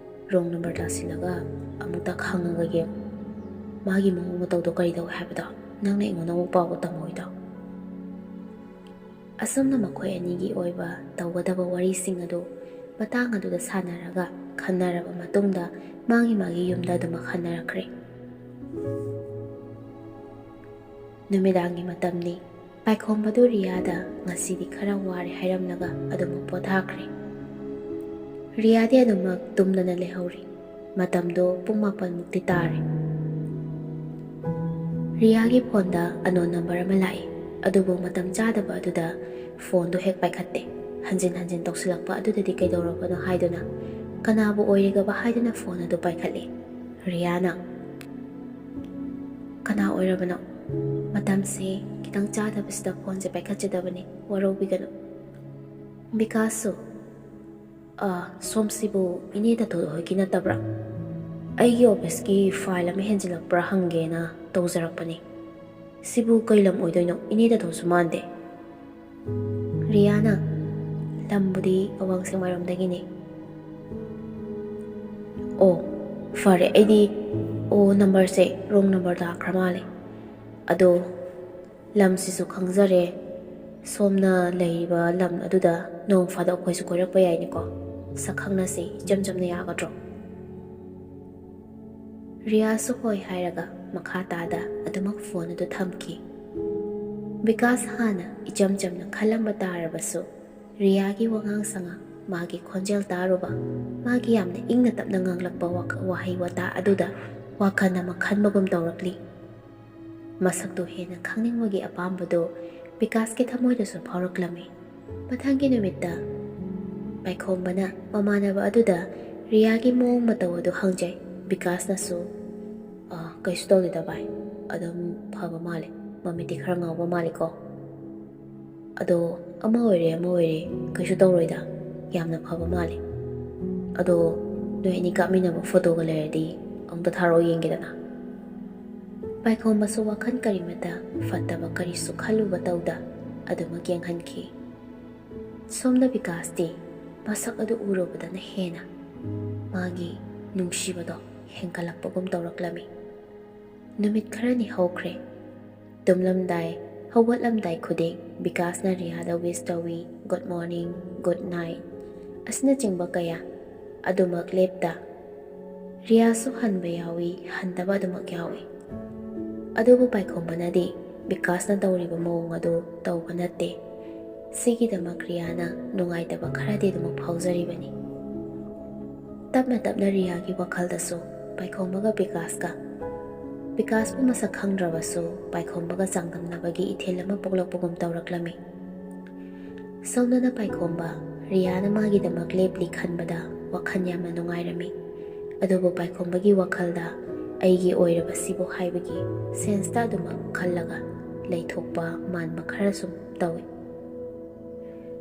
ꯔꯣꯡ ꯅꯝꯕꯔ ꯇꯥꯁꯤꯜꯂꯒ ꯑꯃꯨꯛꯇ ꯈꯪꯉꯒ ꯌꯦꯡꯉꯨ꯫ ꯃꯥꯒꯤ ꯃꯑꯣꯡ ꯃꯇꯧꯗꯣ ꯀꯔꯤ ꯇꯧꯏ ꯍꯥꯏꯕꯗꯣ ꯅꯪꯅ ꯑꯩꯉꯣꯟꯗ ꯑꯃꯨꯛ ꯄꯥꯎꯒ ꯇꯝꯃꯣ, ꯏꯇꯥꯎ꯫" ꯑꯁꯨꯝꯅ ꯃꯈꯣꯏ ꯑꯅꯤꯒꯤ ꯑꯣꯏꯕ ꯇꯧꯒꯗꯕ ꯋꯥꯔꯤꯁꯤꯡ ꯑꯗꯨ ꯃꯇꯥꯡ ꯑꯗꯨꯗ ꯁꯥꯟꯅꯔꯒ ꯈꯟꯅꯔꯕ ꯃꯇꯨꯡꯗ ꯃꯥꯒꯤ ꯃꯥꯒꯤ ꯌꯨꯝꯗ ꯑꯗꯨꯃꯛ ꯍꯟꯅꯔꯛꯈ꯭ꯔꯦ꯫ ꯅꯨꯃꯤꯗꯥꯡꯒꯤ ꯃꯇꯝꯅꯤ꯫ ꯄꯥꯏꯈꯣꯝꯕꯗꯨ ꯔꯤꯌꯥꯗ ꯉꯁꯤꯗꯤ ꯈꯔ ꯋꯥꯔꯦ ꯍꯥꯏꯔꯝꯂꯒ ꯑꯗꯨꯃꯛ ꯄꯣꯊꯥꯈ꯭ꯔꯦ꯫ ꯔꯤꯌꯥꯗꯤ ꯑꯗꯨꯃꯛ ꯇꯨꯝꯗꯅ ꯂꯩꯍꯧꯔꯤ꯫ ꯃꯇꯝꯗꯣ ꯄꯨꯡ ꯃꯥꯄꯟꯃꯨꯛꯇꯤ ꯇꯥꯔꯦ꯫ ꯔꯤꯌꯥꯒꯤ ꯐꯣꯟꯗ unknown number ꯑꯃ ꯂꯥꯛꯏ꯫ ꯑꯗꯨꯕꯨ ꯃꯇꯝ ꯆꯥꯗꯕ ꯑꯗꯨꯗ ꯐꯣꯟꯗꯨ ꯍꯦꯛ ꯄꯥꯏꯈꯠꯇꯦ꯫ ꯍꯟꯖꯤꯟ ꯍꯟꯖꯤꯟ ꯇꯧꯁꯤꯜꯂꯛꯄ ꯑꯗꯨꯗꯗꯤ ꯀꯩꯗꯧꯔꯕꯅꯣ ꯍꯥꯏꯗꯨꯅ ꯀꯅꯥꯕꯨ ꯑꯣꯏꯔꯤꯒꯕ ꯍꯥꯏꯗꯨꯅ ꯐꯣꯟ ꯑꯗꯨ ꯄꯥꯏꯈꯠꯂꯤ꯫ ꯔꯤꯌꯥꯅ꯫ "ꯀꯅꯥ ꯑꯣꯏꯔꯕꯅꯣ? ꯃꯇꯝꯁꯦ ꯈꯤꯇꯪ ꯆꯥꯗꯕꯁꯤꯗ ꯐꯣꯟꯁꯦ ꯄꯥꯏꯈꯠꯆꯗꯕꯅꯤ, ꯋꯥꯔꯧꯕꯤꯒꯅꯨ꯫" ꯕꯤꯀꯥꯁꯁꯨ꯫ "ꯑ, ꯁꯣꯝꯁꯤꯕꯨ ꯏꯅꯦ ꯇꯥꯊꯣ ꯍꯣꯏꯒꯤ ꯅꯠꯇꯕ꯭ꯔꯥ? ꯑꯩꯒꯤ ꯑꯣꯐꯤꯁꯀꯤ ꯐꯥꯏꯜ ꯑꯃ ꯍꯦꯟꯖꯤꯜꯂꯛꯄ꯭ꯔꯥ ꯍꯪꯒꯦꯅ ꯇꯧꯖꯔꯛꯄꯅꯤ꯫ ꯁꯤꯕꯨ ꯀꯩ ꯂꯝ ꯑꯣꯏꯗꯣꯏꯅꯣ? ꯏꯅꯦ ꯇꯥꯊꯣꯁꯨ ꯃꯥꯟꯗꯦ꯫" ꯔꯤꯌꯥꯅ꯫ "ꯂꯝꯕꯨꯗꯤ ꯑꯋꯥꯡ ꯁꯦꯛꯃꯥꯏꯔꯣꯝꯗꯒꯤꯅꯤ꯫" "ꯑꯣ, ꯐꯔꯦ, ꯑꯩꯗꯤ, ꯑꯣ, ꯅꯝꯕꯔꯁꯦ ꯔꯣꯡ ꯅꯝꯕꯔ ꯇꯥꯈ꯭ꯔ ꯃꯥꯜꯂꯦ꯫ ꯑꯗꯣ, ꯂꯝꯁꯤꯁꯨ ꯈꯪꯖꯔꯦ, ꯁꯣꯝꯅ ꯂꯩꯔꯤꯕ ꯂꯝ ꯑꯗꯨꯗ ꯅꯣꯡ ꯐꯥꯗꯣꯛ ꯑꯩꯈꯣꯏꯁꯨ ꯀꯣꯏꯔꯛꯄ ꯌꯥꯏꯅꯦꯀꯣ꯫ ꯁꯛ ꯈꯪꯅꯁꯤ, ꯏꯆꯝ ꯆꯝꯅ ꯌꯥꯒꯗ꯭ꯔꯣ?" ꯔꯤꯌꯥꯁꯨ ꯍꯣꯏ ꯍꯥꯏꯔꯒ ꯃꯈꯥ ꯇꯥꯗ ꯑꯗꯨꯃꯛ ꯐꯣꯟ ꯑꯗꯨ ꯊꯝꯈꯤ꯫ ꯕꯤꯀꯥꯁ ꯍꯥꯟꯅ ꯏꯆꯝ ꯆꯝꯅ ꯈꯜꯂꯝꯕ ꯇꯥꯔꯕꯁꯨ, ꯔꯤꯌꯥꯒꯤ ꯋꯥꯉꯥꯡ ꯁꯉꯥꯡ, ꯃꯥꯒꯤ ꯈꯣꯟꯖꯦꯜ ꯇꯥꯔꯨꯕ, ꯃꯥꯒꯤ ꯌꯥꯝꯅ ꯏꯪꯅ ꯇꯞꯅ ꯉꯥꯡꯂꯛꯄ ꯋꯥꯈ-, ꯋꯥꯍꯩ ꯋꯥꯇꯥ ꯑꯗꯨꯗ ꯋꯥꯈꯜ ꯑꯃ ꯈꯟꯕꯒꯨꯝ ꯇꯧꯔꯛꯂꯤ꯫ ꯃꯁꯛꯇꯨ ꯍꯦꯟꯅ ꯈꯪꯅꯤꯡꯕꯒꯤ ꯑꯄꯥꯝꯕꯗꯨ ꯕꯤꯀꯥꯁꯀꯤ ꯊꯃꯣꯏꯗꯁꯨ ꯐꯥꯎꯔꯛꯂꯝꯃꯤ꯫ ꯃꯊꯪꯒꯤ ꯅꯨꯃꯤꯠꯇ ꯄꯥꯏꯈꯣꯝꯕꯅ ꯃꯃꯥꯟꯅꯕ ꯑꯗꯨꯗ ꯔꯤꯌꯥꯒꯤ ꯃꯑꯣꯡ ꯃꯇꯧ ꯑꯗꯨ ꯍꯪꯖꯩ꯫ ꯕꯤꯀꯥꯁꯅꯁꯨ, "ꯑ, ꯀꯩꯁꯨ ꯇꯧꯗꯦꯗ ꯚꯥꯏ, ꯑꯗꯨꯝ ꯐꯕ ꯃꯥꯜꯂꯦ, ꯃꯃꯤꯠꯇꯤ ꯈꯔ ꯉꯥꯎꯕ ꯃꯥꯜꯂꯤꯀꯣ꯫ ꯑꯗꯣ ꯑꯃ ꯑꯣꯏꯔꯦ ꯑꯃ ꯑꯣꯏꯔꯦ, ꯀꯩꯁꯨ ꯇꯧꯔꯣꯏꯗ, ꯌꯥꯝꯅ ꯐꯕ ꯃꯥꯜꯂꯦ꯫ ꯑꯗꯣ ꯅꯣꯏ ꯑꯅꯤ ꯀꯥꯞꯃꯤꯟꯅꯕ ꯐꯣꯇꯣꯒ ꯂꯩꯔꯗꯤ ꯑꯃꯨꯛꯇ ꯊꯥꯔꯛꯑꯣ ꯌꯦꯡꯒꯦꯗꯅ꯫" ꯄꯥꯏꯈꯣꯝꯕꯁꯨ ꯋꯥꯈꯜ ꯀꯔꯤꯃꯇ ꯐꯠꯇꯕ ꯀꯔꯤꯁꯨ ꯈꯜꯂꯨꯕ ꯇꯧꯗ ꯑꯗꯨꯃꯛ ꯌꯦꯡꯍꯟꯈꯤ꯫ ꯁꯣꯝꯗ ꯕꯤꯀꯥꯁꯇꯤ ꯃꯁꯛ ꯑꯗꯨ ꯎꯔꯨꯕꯗꯅ ꯍꯦꯟꯅ ꯃꯥꯒꯤ ꯅꯨꯡꯁꯤꯕꯗꯣ ꯍꯦꯟꯒꯠꯂꯛꯄꯒꯨꯝ ꯇꯧꯔꯛꯂꯝꯃꯤ꯫ ꯅꯨꯃꯤꯠ ꯈꯔꯅꯤ ꯍꯧꯈ꯭ꯔꯦ꯫ ꯇꯨꯝꯂꯝꯗꯥꯏ ꯍꯧꯒꯠꯂꯝꯗꯥꯏ ꯈꯨꯗꯤꯡ ꯕꯤꯀꯥꯁꯅ ꯔꯤꯌꯥꯗ ꯋꯤꯁ ꯇꯧꯏ, "Good morning, good night" ꯑꯁꯤꯅꯆꯤꯡꯕ ꯀꯌꯥ꯫ ꯑꯗꯨꯃꯛ ꯂꯦꯞꯇ ꯔꯤꯌꯥꯁꯨ ꯍꯟꯕ ꯌꯥꯎꯏ, ꯍꯟꯗꯕ ꯑꯗꯨꯃꯛ ꯌꯥꯎꯏ꯫ ꯑꯗꯨꯕꯨ ꯄꯥꯏꯈꯣꯝꯕꯅꯗꯤ ꯕꯤꯀꯥꯁꯅ ꯇꯧꯔꯤꯕ ꯃꯑꯣꯡ ꯑꯗꯨ ꯇꯧꯕ ꯅꯠꯇꯦ꯫ ꯁꯤꯒꯤꯗꯃꯛ ꯔꯤꯌꯥꯅ ꯅꯨꯡꯉꯥꯏꯇꯕ ꯈꯔꯗꯤ ꯑꯗꯨꯃꯛ ꯐꯥꯎꯖꯔꯤꯕꯅꯤ꯫ ꯇꯞꯅ ꯇꯞꯅ ꯔꯤꯌꯥꯒꯤ ꯋꯥꯈꯜꯗꯁꯨ ꯄꯥꯏꯈꯣꯝꯕꯒ ꯕꯤꯀꯥꯁꯀ, ꯕꯤꯀꯥꯁꯄꯨ ꯃꯁꯛ ꯈꯪꯗ꯭ꯔꯕꯁꯨ ꯄꯥꯏꯈꯣꯝꯕꯒ ꯆꯥꯡꯗꯝꯅꯕꯒꯤ ꯏꯊꯤꯜ ꯑꯃ ꯄꯣꯛꯂꯛꯄꯒꯨꯝ ꯇꯧꯔꯛꯂꯝꯃꯤ꯫ ꯁꯣꯝꯗꯅ ꯄꯥꯏꯈꯣꯝꯕ, ꯔꯤꯌꯥꯅ ꯃꯥꯒꯤꯗꯃꯛ ꯂꯦꯞꯂꯤ ꯈꯟꯕꯗ ꯋꯥꯈꯜ ꯌꯥꯝꯅ ꯅꯨꯡꯉꯥꯏꯔꯝꯃꯤ꯫ ꯑꯗꯨꯕꯨ ꯄꯥꯏꯈꯣꯝꯕꯒꯤ ꯋꯥꯈꯜꯗ "ꯑꯩꯒꯤ ꯑꯣꯏꯔꯕꯁꯤꯕꯨ" ꯍꯥꯏꯕꯒꯤ ꯁꯦꯟꯁꯇ ꯑꯗꯨꯃꯛ ꯈꯜꯂꯒ ꯂꯩꯊꯣꯛꯄ ꯃꯥꯟꯕ ꯈꯔꯁꯨ ꯇꯧꯏ꯫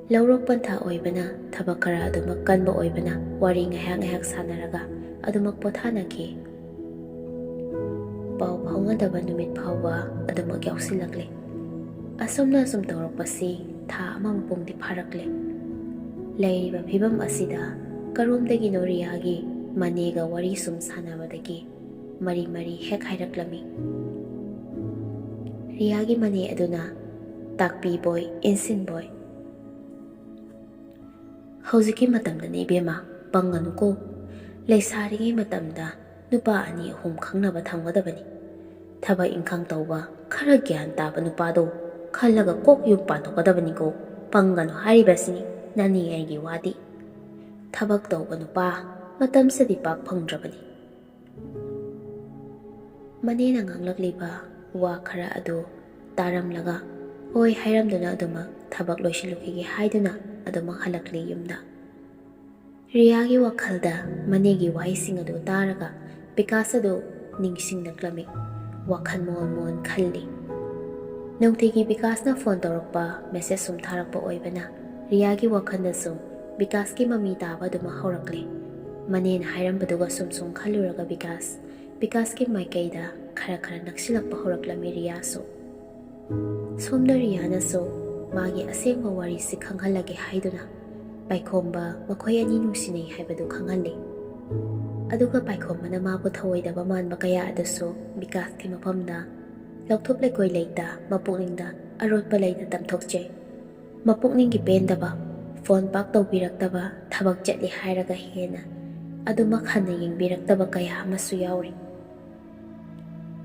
ꯂꯧꯔꯣꯛ ꯄꯟꯊꯥ ꯑꯣꯏꯕꯅ ꯊꯕꯛ ꯈꯔ ꯑꯗꯨꯃꯛ ꯀꯟꯕ ꯑꯣꯏꯕꯅ ꯋꯥꯔꯤ ꯉꯥꯏꯍꯥꯛ ꯉꯥꯏꯍꯥꯛ ꯁꯥꯟꯅꯔꯒ ꯑꯗꯨꯃꯛ ꯄꯣꯊꯥꯅꯈꯤ꯫ ꯄꯥꯎ ꯐꯥꯎꯅꯗꯕ ꯅꯨꯃꯤꯠ ꯐꯥꯎꯕ ꯑꯗꯨꯃꯛ ꯌꯥꯎꯁꯤꯜꯂꯛꯂꯦ꯫ ꯑꯁꯨꯝꯅ ꯑꯁꯨꯝ ꯇꯧꯔꯛꯄꯁꯤ ꯊꯥ ꯑꯃ ꯃꯄꯨꯡꯗꯤ ꯐꯥꯔꯛꯂꯦ꯫ ꯂꯩꯔꯤꯕ ꯐꯤꯕꯝ ꯑꯁꯤꯗ ꯀꯔꯣꯝꯗꯒꯤꯅꯣ ꯔꯤꯌꯥꯒꯤ ꯃꯅꯦꯒ ꯋꯥꯔꯤ ꯁꯨꯝ ꯁꯥꯟꯅꯕꯗꯒꯤ ꯃꯔꯤ ꯃꯔꯤ ꯍꯦꯛ ꯍꯥꯏꯔꯛꯂꯝꯃꯤ꯫ ꯔꯤꯌꯥꯒꯤ ꯃꯅꯦ ꯑꯗꯨꯅ ꯇꯥꯛꯄꯤꯕꯣꯏ ꯏꯟꯁꯤꯟꯕꯣꯏ, "ꯍꯧꯖꯤꯛꯀꯤ ꯃꯇꯝꯗꯅꯦ ꯏꯕꯦꯝꯃ, ꯄꯪꯒꯅꯨꯀꯣ꯫ ꯂꯩꯁꯥꯔꯤꯉꯩ ꯃꯇꯝꯗ ꯅꯨꯄꯥ ꯑꯅꯤ ꯑꯍꯨꯝ ꯈꯪꯅꯕ ꯊꯝꯒꯗꯕꯅꯤ꯫ ꯊꯕꯛ ꯏꯪꯈꯥꯡ ꯇꯧꯕ, ꯈꯔ ꯒ꯭ꯌꯥꯟ ꯇꯥꯕ ꯅꯨꯄꯥꯗꯣ ꯈꯜꯂꯒ ꯀꯣꯛ ꯌꯨꯝ ꯄꯥꯟꯊꯣꯛꯀꯗꯕꯅꯤꯀꯣ꯫ ꯄꯪꯒꯅꯨ ꯍꯥꯏꯔꯤꯕꯁꯤꯅꯤ ꯅꯅꯦ ꯑꯩꯒꯤ ꯋꯥꯗꯤ꯫ ꯊꯕꯛ ꯇꯧꯕ ꯅꯨꯄꯥ ꯃꯇꯝꯁꯤꯗꯤ ꯄꯥꯛ ꯐꯪꯗ꯭ꯔꯕꯅꯤ꯫" ꯃꯅꯦꯅ ꯉꯥꯡꯂꯛꯂꯤꯕ ꯋꯥ ꯈꯔ ꯑꯗꯨ ꯇꯥꯔꯝꯂꯒ ꯍꯣꯏ ꯍꯥꯏꯔꯝꯗꯨꯅ ꯑꯗꯨꯃꯛ ꯊꯕꯛ ꯂꯣꯏꯁꯤꯜꯂꯨꯈꯤꯒꯦ ꯍꯥꯏꯗꯨꯅ ꯑꯗꯨꯃꯛ ꯍꯜꯂꯛꯂꯤ ꯌꯨꯝꯗ꯫ ꯔꯤꯌꯥꯒꯤ ꯋꯥꯈꯜꯗ ꯃꯅꯦꯒꯤ ꯋꯥꯍꯩꯁꯤꯡ ꯑꯗꯨ ꯇꯥꯔꯒ ꯕꯤꯀꯥꯁ ꯑꯗꯨ ꯅꯤꯡꯁꯤꯡꯂꯛꯂꯝꯃꯤ꯫ ꯋꯥꯈꯜ ꯃꯣꯟ ꯃꯣꯟ ꯈꯜꯂꯤ꯫ ꯅꯨꯡꯇꯤꯒꯤ ꯕꯤꯀꯥꯁꯅ ꯐꯣꯟ ꯇꯧꯔꯛꯄ, ꯃꯦꯁꯦꯖ ꯁꯨꯝ ꯊꯥꯔꯛꯄ ꯑꯣꯏꯕꯅ ꯔꯤꯌꯥꯒꯤ ꯋꯥꯈꯜꯗꯁꯨ ꯕꯤꯀꯥꯁꯀꯤ ꯃꯃꯤ ꯇꯥꯕ ꯑꯗꯨꯃꯛ ꯍꯧꯔꯛꯂꯦ꯫ ꯃꯅꯦꯅ ꯍꯥꯏꯔꯝꯕꯗꯨꯒ ꯁꯨꯝ ꯁꯨꯝ ꯈꯜꯂꯨꯔꯒ ꯕꯤꯀꯥꯁ, ꯕꯤꯀꯥꯁꯀꯤ ꯃꯥꯏꯀꯩꯗ ꯈꯔ ꯈꯔ ꯅꯛꯁꯤꯜꯂꯛꯄ ꯍꯧꯔꯛꯂꯝꯃꯤ ꯔꯤꯌꯥꯁꯨ꯫ ꯁꯣꯝꯗ ꯔꯤꯌꯥꯅꯁꯨ ꯃꯥꯒꯤ ꯑꯁꯦꯡꯕ ꯋꯥꯔꯤꯁꯤ ꯈꯪꯍꯜꯂꯒꯦ ꯍꯥꯏꯗꯨꯅ ꯄꯥꯏꯈꯣꯝꯕ ꯃꯈꯣꯏ ꯑꯅꯤ ꯅꯨꯡꯁꯤꯅꯩ ꯍꯥꯏꯕꯗꯨ ꯈꯪꯍꯜꯂꯤ꯫ ꯑꯗꯨꯒ ꯄꯥꯏꯈꯣꯝꯕꯅ ꯃꯥꯕꯨ ꯊꯧꯑꯣꯏꯗꯕ ꯃꯥꯟꯕ ꯀꯌꯥ ꯑꯗꯨꯁꯨ ꯕꯤꯀꯥꯁꯀꯤ ꯃꯐꯝꯗ ꯂꯧꯊꯣꯞ ꯂꯩꯀꯣꯏ ꯂꯩꯇ, ꯃꯄꯨꯛꯅꯤꯡꯗ ꯑꯔꯣꯠꯄ ꯂꯩꯇ ꯇꯝꯊꯣꯛꯆꯩ꯫ ꯃꯄꯨꯛꯅꯤꯡꯒꯤ ꯄꯦꯟꯗꯕ, ꯐꯣꯟ ꯄꯥꯛ ꯇꯧꯕꯤꯔꯛꯇꯕ, ꯊꯕꯛ ꯆꯠꯂꯤ ꯍꯥꯏꯔꯒ ꯍꯦꯟꯅ ꯑꯗꯨꯃꯛ ꯍꯟꯅ ꯌꯦꯡꯕꯤꯔꯛꯇꯕ ꯀꯌꯥ ꯑꯃꯁꯨ ꯌꯥꯎꯔꯤ꯫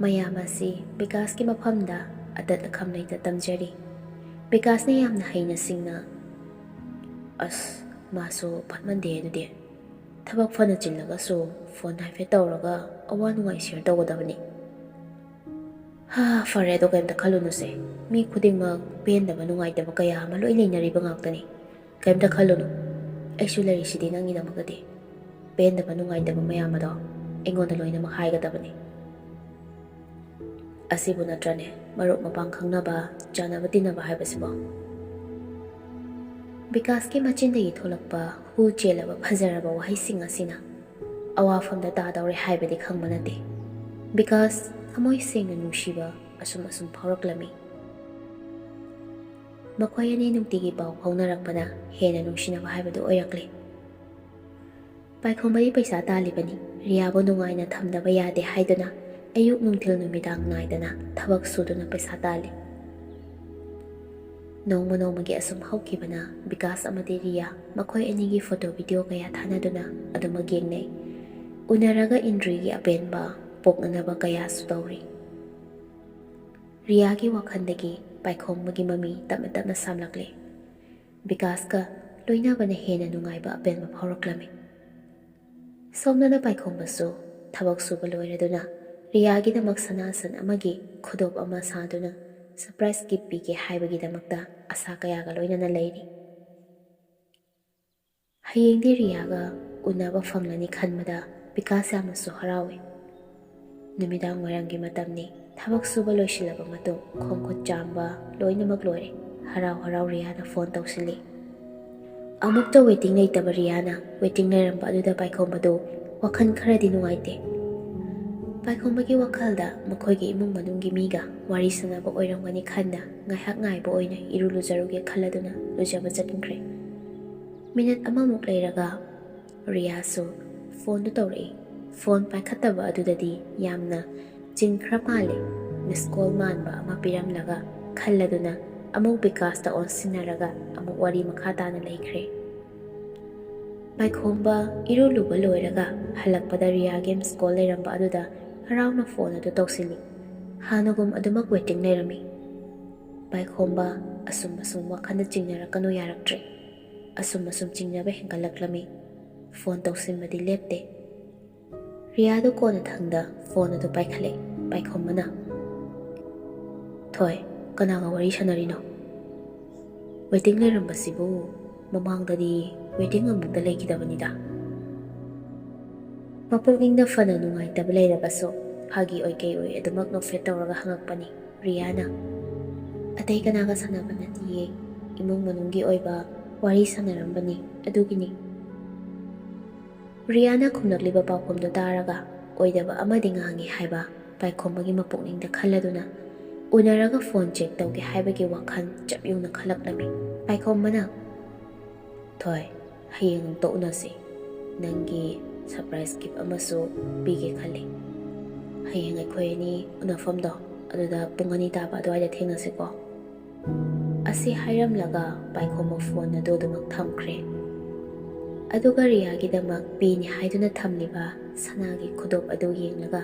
ꯃꯌꯥꯝ ꯑꯁꯤ ꯕꯤꯀꯥꯁꯀꯤ ꯃꯐꯝꯗ ꯑꯇꯠ ꯑꯈꯝ ꯂꯩꯇ ꯇꯝꯖꯔꯤ꯫ ꯕꯤꯀꯥꯁꯅ ꯌꯥꯝꯅ ꯍꯩꯅ ꯁꯤꯡꯅ, "ꯑꯁ, ꯃꯥꯁꯨ ꯐꯠꯃꯟꯗꯦ ꯑꯗꯨꯗꯤ꯫ ꯊꯕꯛ ꯐꯅ ꯆꯤꯜꯂꯒꯁꯨ ꯐꯣꯟ ꯍꯥꯏꯐꯦꯠ ꯇꯧꯔꯒ ꯑꯋꯥ ꯅꯨꯡꯉꯥꯏ ꯁꯤꯌꯔ ꯇꯧꯒꯗꯕꯅꯤ꯫ ꯍꯥ, ꯐꯔꯦ, ꯑꯗꯣ ꯀꯩꯝꯇ ꯈꯜꯂꯨꯅꯨꯁꯦ꯫ ꯃꯤ ꯈꯨꯗꯤꯡꯃꯛ ꯄꯦꯟꯗꯕ ꯅꯨꯡꯉꯥꯏꯇꯕ ꯀꯌꯥ ꯑꯃ ꯂꯣꯏ ꯂꯩꯅꯔꯤꯕ ꯉꯥꯛꯇꯅꯤ꯫ ꯀꯩꯝꯇ ꯈꯜꯂꯨꯅꯨ꯫ ꯑꯩꯁꯨ ꯂꯩꯔꯤꯁꯤꯗꯤ ꯅꯪꯒꯤꯗꯃꯛꯇꯗꯤ꯫ ꯄꯦꯟꯗꯕ ꯅꯨꯡꯉꯥꯏꯇꯕ ꯃꯌꯥꯝ ꯑꯗꯣ ꯑꯩꯉꯣꯟꯗ ꯂꯣꯏꯅꯃꯛ ꯍꯥꯏꯒꯗꯕꯅꯤ꯫ ꯑꯁꯤꯕꯨ ꯅꯠꯇ꯭ꯔꯅꯦ ꯃꯔꯨꯞ ꯃꯄꯥꯡ ꯈꯪꯅꯕ, ꯆꯥꯅꯕ ꯇꯤꯟꯅꯕ ꯍꯥꯏꯕꯁꯤꯕꯣ?" ꯕꯤꯀꯥꯁꯀꯤ ꯃꯆꯤꯟꯗꯒꯤ ꯊꯣꯛꯂꯛꯄ ꯍꯨ ꯆꯦꯜꯂꯕ ꯐꯖꯔꯕ ꯋꯥꯍꯩꯁꯤꯡ ꯑꯁꯤꯅ ꯑꯋꯥꯐꯝꯗ ꯇꯥꯗꯧꯔꯦ ꯍꯥꯏꯕꯗꯤ ꯈꯪꯕ ꯅꯠꯇꯦ꯫ ꯕꯤꯀꯥꯁ ꯊꯃꯣꯏ ꯁꯦꯡꯅ ꯅꯨꯡꯁꯤꯕ ꯑꯁꯨꯝ ꯑꯁꯨꯝ ꯐꯥꯎꯔꯛꯂꯝꯃꯤ꯫ ꯃꯈꯣꯏ ꯑꯅꯤ ꯅꯨꯡꯇꯤꯒꯤ ꯄꯥꯎ ꯐꯥꯎꯅꯔꯛꯄꯅ ꯍꯦꯟꯅ ꯅꯨꯡꯁꯤꯅꯕ ꯍꯥꯏꯕꯗꯨ ꯑꯣꯏꯔꯛꯂꯦ꯫ ꯄꯥꯏꯈꯣꯝꯕꯗꯤ ꯄꯩꯁꯥ ꯇꯥꯜꯂꯤꯕꯅꯤ, ꯔꯤꯌꯥꯕꯨ ꯅꯨꯡꯉꯥꯏꯅ ꯊꯝꯗꯕ ꯌꯥꯗꯦ ꯍꯥꯏꯗꯨꯅ ꯑꯌꯨꯛ ꯅꯨꯡꯊꯤꯜ ꯅꯨꯃꯤꯗꯥꯡ ꯅꯥꯏꯗꯅ ꯊꯕꯛ ꯁꯨꯗꯨꯅ ꯄꯩꯁꯥ ꯇꯥꯜꯂꯤ꯫ ꯅꯣꯡꯃ ꯅꯣꯡꯃꯒꯤ ꯑꯁꯨꯝ ꯍꯧꯈꯤꯕꯅ ꯕꯤꯀꯥꯁ ꯑꯃꯗꯤ ꯔꯤꯌꯥ ꯃꯈꯣꯏ ꯑꯅꯤꯒꯤ ꯐꯣꯇꯣ ꯚꯤꯗꯤꯑꯣ ꯀꯌꯥ ꯊꯥꯅꯗꯨꯅ ꯑꯗꯨꯃꯛ ꯌꯦꯡꯅꯩ꯫ ꯎꯅꯔꯒ ꯏꯟꯗ꯭ꯔꯤꯒꯤ ꯑꯄꯦꯟꯕ ꯄꯣꯛꯅꯅꯕ ꯀꯌꯥꯁꯨ ꯇꯧꯔꯤ꯫ ꯔꯤꯌꯥꯒꯤ ꯋꯥꯈꯜꯗꯒꯤ ꯄꯥꯏꯈꯣꯝꯕꯒꯤ ꯃꯃꯤ ꯇꯞꯅ ꯇꯞꯅ ꯁꯥꯝꯂꯛꯂꯦ꯫ ꯕꯤꯀꯥꯁꯀ ꯂꯣꯏꯅꯕꯅ ꯍꯦꯟꯅ ꯅꯨꯡꯉꯥꯏꯕ ꯑꯄꯦꯟꯕ ꯐꯥꯎꯔꯛꯂꯝꯃꯤ꯫ ꯁꯣꯝꯗꯅ ꯄꯥꯏꯈꯣꯝꯕꯁꯨ ꯊꯕꯛ ꯁꯨꯕ ꯂꯣꯏꯔꯗꯨꯅ ꯔꯤꯌꯥꯒꯤꯗꯃꯛ ꯁꯅꯥꯁꯟ ꯑꯃꯒꯤ ꯈꯨꯗꯣꯞ ꯑꯃ ꯁꯥꯗꯨꯅ ꯁꯔꯄ꯭ꯔꯥꯏꯖ ꯒꯤꯐ ꯄꯤꯒꯦ ꯍꯥꯏꯕꯒꯤꯗꯃꯛꯇ ꯑꯁꯥ ꯀꯌꯥꯒ ꯂꯣꯏꯅꯅ ꯂꯩꯔꯤ꯫ ꯍꯌꯦꯡꯗꯤ ꯔꯤꯌꯥꯒ ꯎꯅꯕ ꯐꯪꯂꯅꯤ ꯈꯟꯕꯗ ꯕꯤꯀꯥꯁ ꯌꯥꯝꯅꯁꯨ ꯍꯔꯥꯎꯏ꯫ ꯅꯨꯃꯤꯗꯥꯡ ꯋꯥꯏꯔꯝꯒꯤ ꯃꯇꯝꯅꯤ꯫ ꯊꯕꯛ ꯁꯨꯕ ꯂꯣꯏꯁꯤꯜꯂꯕ ꯃꯇꯨꯡ ꯈꯣꯡ ꯈꯨꯠ ꯆꯥꯝꯕ ꯂꯣꯏꯅꯃꯛ ꯂꯣꯏꯔꯦ꯫ ꯍꯔꯥꯎ ꯍꯔꯥꯎ ꯔꯤꯌꯥꯅ ꯐꯣꯟ ꯇꯧꯁꯤꯜꯂꯤ꯫ ꯑꯃꯨꯛꯇ ꯋꯦꯇꯤꯡ ꯂꯩꯇꯕ ꯔꯤꯌꯥꯅ ꯋꯦꯇꯤꯡ ꯂꯩꯔꯝꯕ ꯑꯗꯨꯗ ꯄꯥꯏꯈꯣꯝꯕꯗꯨ ꯋꯥꯈꯜ ꯈꯔꯗꯤ ꯅꯨꯡꯉꯥꯏꯇꯦ꯫ ꯄꯥꯏꯈꯣꯝꯕꯒꯤ ꯋꯥꯈꯜꯗ ꯃꯈꯣꯏꯒꯤ ꯏꯃꯨꯡ ꯃꯅꯨꯡꯒꯤ ꯃꯤꯒ ꯋꯥꯔꯤ ꯁꯥꯟꯅꯕ ꯑꯣꯏꯔꯝꯒꯅꯤ ꯈꯟꯅ ꯉꯥꯏꯍꯥꯛ ꯉꯥꯏꯕ ꯑꯣꯏꯅ ꯏꯔꯨ ꯂꯨꯖꯔꯨꯒꯦ ꯈꯜꯂꯗꯨꯅ ꯂꯨꯖꯕ ꯆꯠꯈ꯭ꯔꯦ꯫ ꯃꯤꯅꯠ ꯑꯃꯃꯨꯛ ꯂꯩꯔꯒ ꯔꯤꯌꯥꯁꯨ ꯐꯣꯟꯗꯨ ꯇꯧꯔꯛꯏ꯫ ꯐꯣꯟ ꯄꯥꯏꯈꯠꯇꯕ ꯑꯗꯨꯗꯗꯤ ꯌꯥꯝꯅ ꯆꯤꯟꯈ꯭ꯔ ꯃꯥꯜꯂꯦ꯫ ꯃꯤꯁ ꯀꯣꯜ ꯃꯥꯟꯕ ꯑꯃ ꯄꯤꯔꯝꯂꯒ ꯈꯜꯂꯗꯨꯅ ꯑꯃꯨꯛ ꯕꯤꯀꯥꯁꯇ ꯑꯣꯟꯁꯤꯟꯅꯔꯒ ꯑꯃꯨꯛ ꯋꯥꯔꯤ ꯃꯈꯥ ꯇꯥꯅ ꯂꯩꯈ꯭ꯔꯦ꯫ ꯄꯥꯏꯈꯣꯝꯕ ꯏꯔꯨ ꯂꯨꯕ ꯂꯣꯏꯔꯒ ꯍꯜꯂꯛꯄꯗ ꯔꯤꯌꯥꯒꯤ ꯃꯤꯁ ꯀꯣꯜ ꯂꯩꯔꯝꯕ ꯑꯗꯨꯗ ꯍꯔꯥꯎꯅ ꯐꯣꯟ ꯑꯗꯨ ꯇꯧꯁꯤꯜꯂꯤ꯫ ꯍꯥꯟꯅꯒꯨꯝ ꯑꯗꯨꯃꯛ ꯋꯦꯇꯤꯡ ꯂꯩꯔꯝꯃꯤ꯫ ꯄꯥꯏꯈꯣꯝꯕ ꯑꯁꯨꯝ ꯑꯁꯨꯝ ꯋꯥꯈꯜꯗ ꯆꯤꯡꯅꯔꯛꯀꯅꯨ ꯌꯥꯔꯛꯇ꯭ꯔꯦ꯫ ꯑꯁꯨꯝ ꯑꯁꯨꯝ ꯆꯤꯡꯅꯕ ꯍꯦꯟꯒꯠꯂꯛꯂꯝꯃꯤ꯫ ꯐꯣꯟ ꯇꯧꯁꯤꯟꯕꯗꯤ ꯂꯦꯞꯇꯦ꯫ ꯔꯤꯌꯥꯗꯨ ꯀꯣꯟꯅ ꯊꯪꯗ ꯐꯣꯟ ꯑꯗꯨ ꯄꯥꯏꯈꯠꯂꯦ꯫ ꯄꯥꯏꯈꯣꯝꯕꯅ, "ꯊꯣꯏ, ꯀꯅꯥꯒ ꯋꯥꯔꯤ ꯁꯥꯟꯅꯔꯤꯅꯣ? ꯋꯦꯇꯤꯡ ꯂꯩꯔꯝꯕꯁꯤꯕꯨ ꯃꯃꯥꯡꯗꯗꯤ ꯋꯦꯇꯤꯡ ꯑꯃꯨꯛꯇ ꯂꯩꯈꯤꯗꯕꯅꯤꯗ꯫" ꯃꯄꯨꯛꯅꯤꯡꯗ ꯐꯅ ꯅꯨꯡꯉꯥꯏꯇꯕ ꯂꯩꯔꯕꯁꯨ ꯐꯥꯒꯤ ꯑꯣꯏ ꯀꯩ ꯑꯣꯏ ꯑꯗꯨꯃꯛ ꯅꯣꯛꯐꯦꯠ ꯇꯧꯔꯒ ꯍꯪꯉꯛꯄꯅꯤ ꯔꯤꯌꯥꯅ꯫ "ꯑꯇꯩ ꯀꯅꯥꯒ ꯁꯥꯟꯅꯕ ꯅꯠꯇꯤꯌꯦ, ꯏꯃꯨꯡ ꯃꯅꯨꯡꯒꯤ ꯑꯣꯏꯕ ꯋꯥꯔꯤ ꯁꯥꯟꯅꯔꯝꯕꯅꯤ, ꯑꯗꯨꯒꯤꯅꯤ꯫" ꯔꯤꯌꯥꯅ ꯈꯨꯝꯂꯛꯂꯤꯕ ꯄꯥꯎꯈꯨꯝꯗꯨ ꯇꯥꯔꯒ ꯑꯣꯏꯗꯕ ꯑꯃꯗꯤ ꯉꯥꯡꯉꯤ ꯍꯥꯏꯕ ꯄꯥꯏꯈꯣꯝꯕꯒꯤ ꯃꯄꯨꯛꯅꯤꯡꯗ ꯈꯜꯂꯗꯨꯅ ꯎꯅꯔꯒ ꯐꯣꯟ ꯆꯦꯛ ꯇꯧꯒꯦ ꯍꯥꯏꯕꯒꯤ ꯋꯥꯈꯜ ꯆꯞ ꯌꯨꯡꯅ ꯈꯜꯂꯛꯂꯝꯃꯤ꯫ ꯄꯥꯏꯈꯣꯝꯕꯅ, "ꯊꯣꯏ, ꯍꯌꯦꯡ ꯑꯃꯨꯛꯇ ꯎꯅꯁꯤ꯫ ꯅꯪꯒꯤ ꯁꯔꯄ꯭ꯔꯥꯏꯖ ꯒꯤꯐ ꯑꯃꯁꯨ ꯄꯤꯒꯦ ꯈꯜꯂꯤ꯫ ꯍꯌꯦꯡ ꯑꯩꯈꯣꯏ ꯑꯅꯤ ꯎꯅꯐꯝꯗꯣ ꯑꯗꯨꯗ ꯄꯨꯡ ꯑꯅꯤ ꯇꯥꯕ ꯑꯗꯨꯋꯥꯏꯗ ꯊꯦꯡꯅꯁꯤꯀꯣ꯫" ꯑꯁꯤ ꯍꯥꯏꯔꯝꯂꯒ ꯄꯥꯏꯈꯣꯝꯕ ꯐꯣꯟ ꯑꯗꯨ ꯑꯗꯨꯃꯛ ꯊꯝꯈ꯭ꯔꯦ꯫ ꯑꯗꯨꯒ ꯔꯤꯌꯥꯒꯤꯗꯃꯛ ꯄꯤꯅꯤ ꯍꯥꯏꯗꯨꯅ ꯊꯝꯂꯤꯕ ꯁꯅꯥꯒꯤ ꯈꯨꯗꯣꯞ ꯑꯗꯨ ꯌꯦꯡꯂꯒ